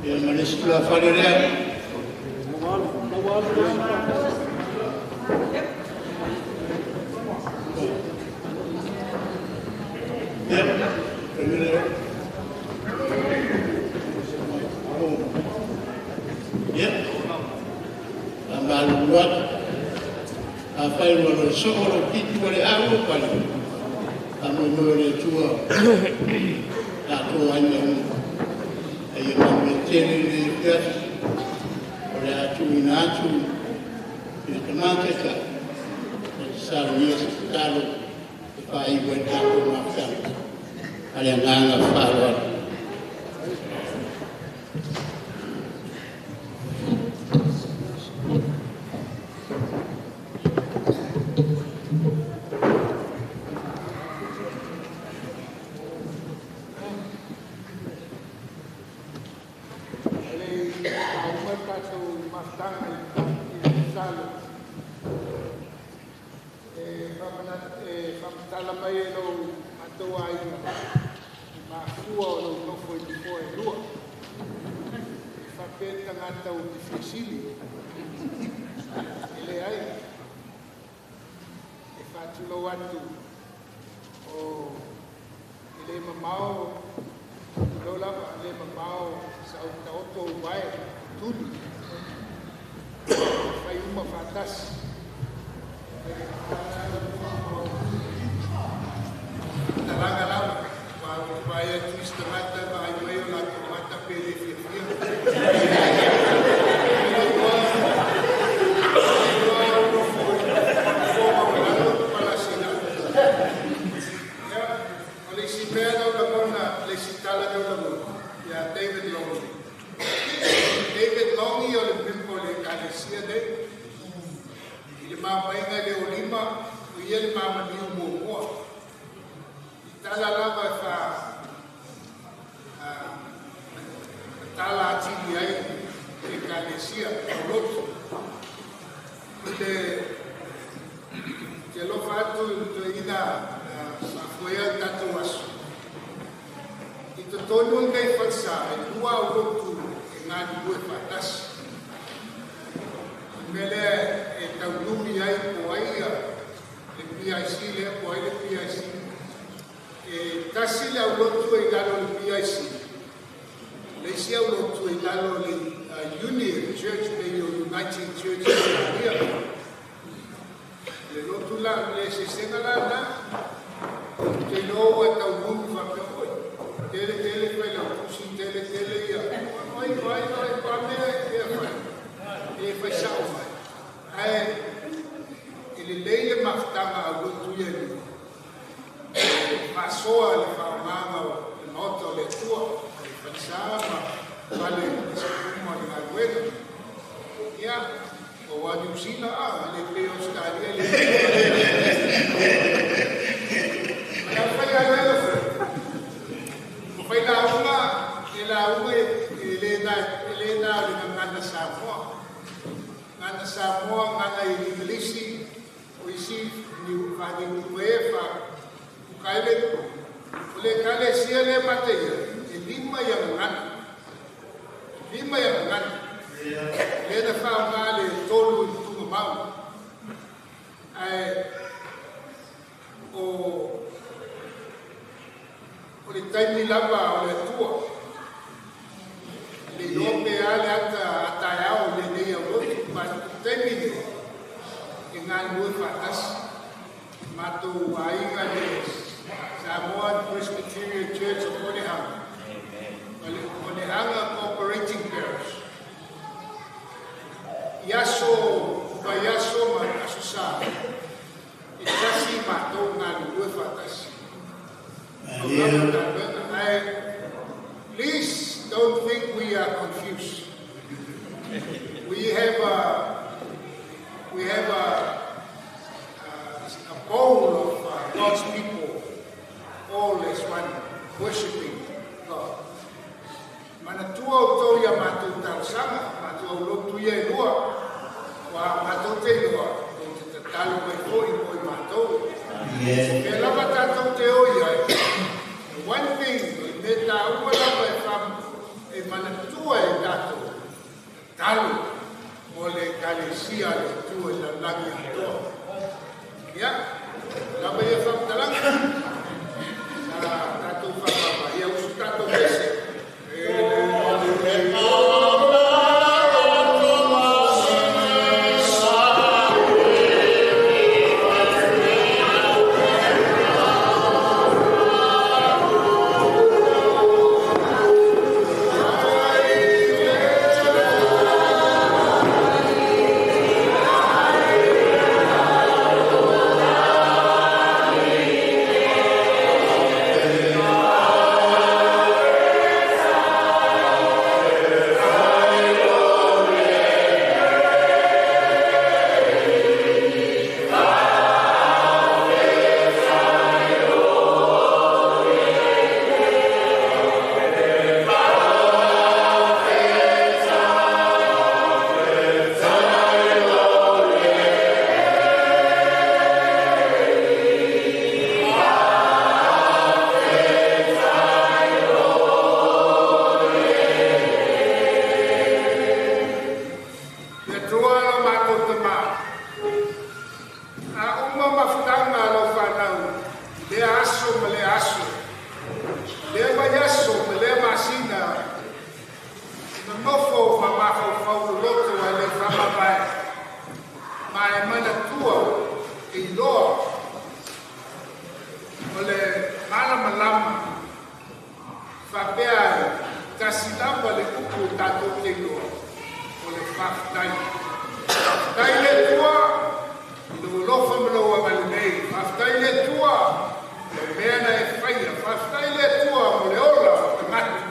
Ia ma le isi tulafale lea. Ia, ia, faamalulu atu. Afai ua le soo lou pitu o le au o pale, faamoemoe o le Atua tatou ai ma uma. Ae ia manuia tele lenei afiafi. O le a tuuina atu i le Tama Taitai e te saunia se tatalo e faaiu ai le tatou mafutaga. Ma le agaga faaaloalo. Tala mai e lou matou aiga i mafua o lou nofo i nofoa e lua. E faapea tagata ou te fia sili. E leai. E faatulou atu o e le mamao, tulou lava, e le mamao sa ou taoto uae tuli. Fai uma faatasi. Talaga lava, vaai atu isi tagata vaai mai o latou mata pe le fiafia. O le isi mea na ou lagona, le isi tala na ou lagona, ia David Longi. David Longi o le member o le Ekalesia nei. I le mamaiga le o lima, o ia le mamaniu muamua. I tala lava e fa tala atili ai le Ekalesia o lotu. I le te alofa atu i le toeaina faafoea le tatou aso. I totonu o lenei falesa, e lua au lotu e galulue faatasi. O le mea lea e taunumi ai po ai le PIC lea, po ai le PIC. E tasi le aulotu e i lalo o le PIC. Le isi aulotu e i lalo o le Union Church pe o United Church of Australia. Le lotu la, le sesega la na, te iloa ua taunumi faapea oi. Tele tele fai lau tusi, tele tele ia. Oi, oi, oi, pa mea e fai. E fai sao mai. Ae, e lelei le mafutaga aulotu ia e lua. E faasoa le faaaogaga o le maota o le Atua, le falesa ma fale uma o le galuega. Ia, o a Niu Sila, a, le pei Australia le. Ma le aufaigaluega foi. O fai lauga, e lauga e le na o le gagana Samoa. Gagana Samoa, gagana i Englisi, o isi faaniu e fa ukaele. O le ekalesia le mate ia, e lima ia gagana. Lima ia gagana. Le na whaonga le tolu i tunga mau. Ae, o le taimi lava o le Atua. Le iloa pe a le ata taeao i lenei aulotu, ma le taimi nei, e galulue faatasi. Matou aiga le Samoan Presbyterian Church of Onehunga. Ma le Onehunga Cooperating Parish. I aso, vaiaso ma aso sa, e tasi matou galulue faatasi. Please don't think we are confused. We have a bowl of God's people, all as one, worshiping God. Manatua o tau ia mātou talosaga, mātou au lotu ia e lua, wa mātou te iloa, o te tatalo mai foi mo i mātou. Pea lava tātou te oi ai. The one thing, o le mea tāua lava e e manatua e tātou, tatalo mo le ekalesia le Atua i lalolagi atoa. Ia, lava ia faamatalaga. Sa tātou faapapa, ia usu tātou pese. Ia tua lo mātou te mā. A uma mafutaga a lau whanau, lea aso ma lea aso, lea vaiaso ma lea masina, nonofo ma mafaufau loloto ai le faamavae, ma e manatua e iloa o le malamalama faapea ai tasi lava le upu o tatou te iloa o le faafetai. Faafetai le Atua i lou alofa ma lou agalelei. Faafetai le Atua mo mea na e faia. Faafetai le Atua mo le ola o tagata.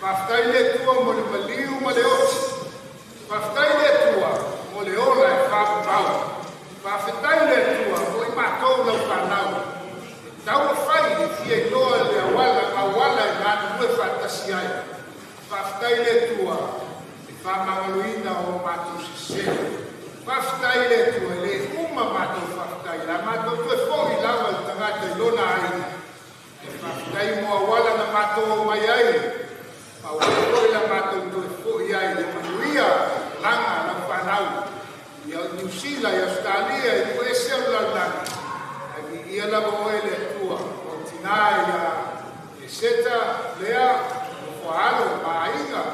Faafetai le Atua mo le maliu ma le oti. Faafetai le Atua mo le ola e faamamau. Faafetai le Atua mo i matou lau fanau. E taumafai e fia iloa le auala auala e galulue faatasi ai. Faafetai le Atua e faamagaloina o matou sese. Faafetai le Atua e le uma matou faafetai. La matou toe foi lava le tagata i lona aiga. E faafetai mo auala na matou omai ai. Ma ua foi la matou toe foi ai le manuia laga lau fanau. Ia Niu Sila, i Australia, i USA o le lalolagi. Ai viia lava oe le Atua. O tina ia e Seta, Lea, o alo, ma aiga.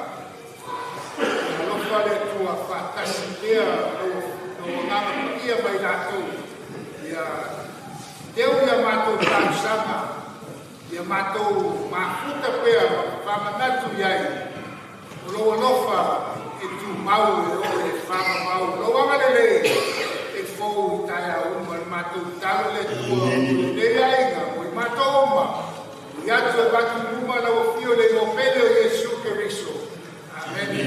Alofa le Atua faatasi pea lou agaga paia mai latou. Ia teu ia matou talosaga, ia matou mafuta pea ma faamanatu i ai. O lou alofa e tumau e oo i le faamamau. Lou agalelei e fou i taeao uma le matou talo le Atua o lenei aiga mo i matou uma. I atu e vatu i luma lau afio le igoa pele o Iesu Keriso. Amene.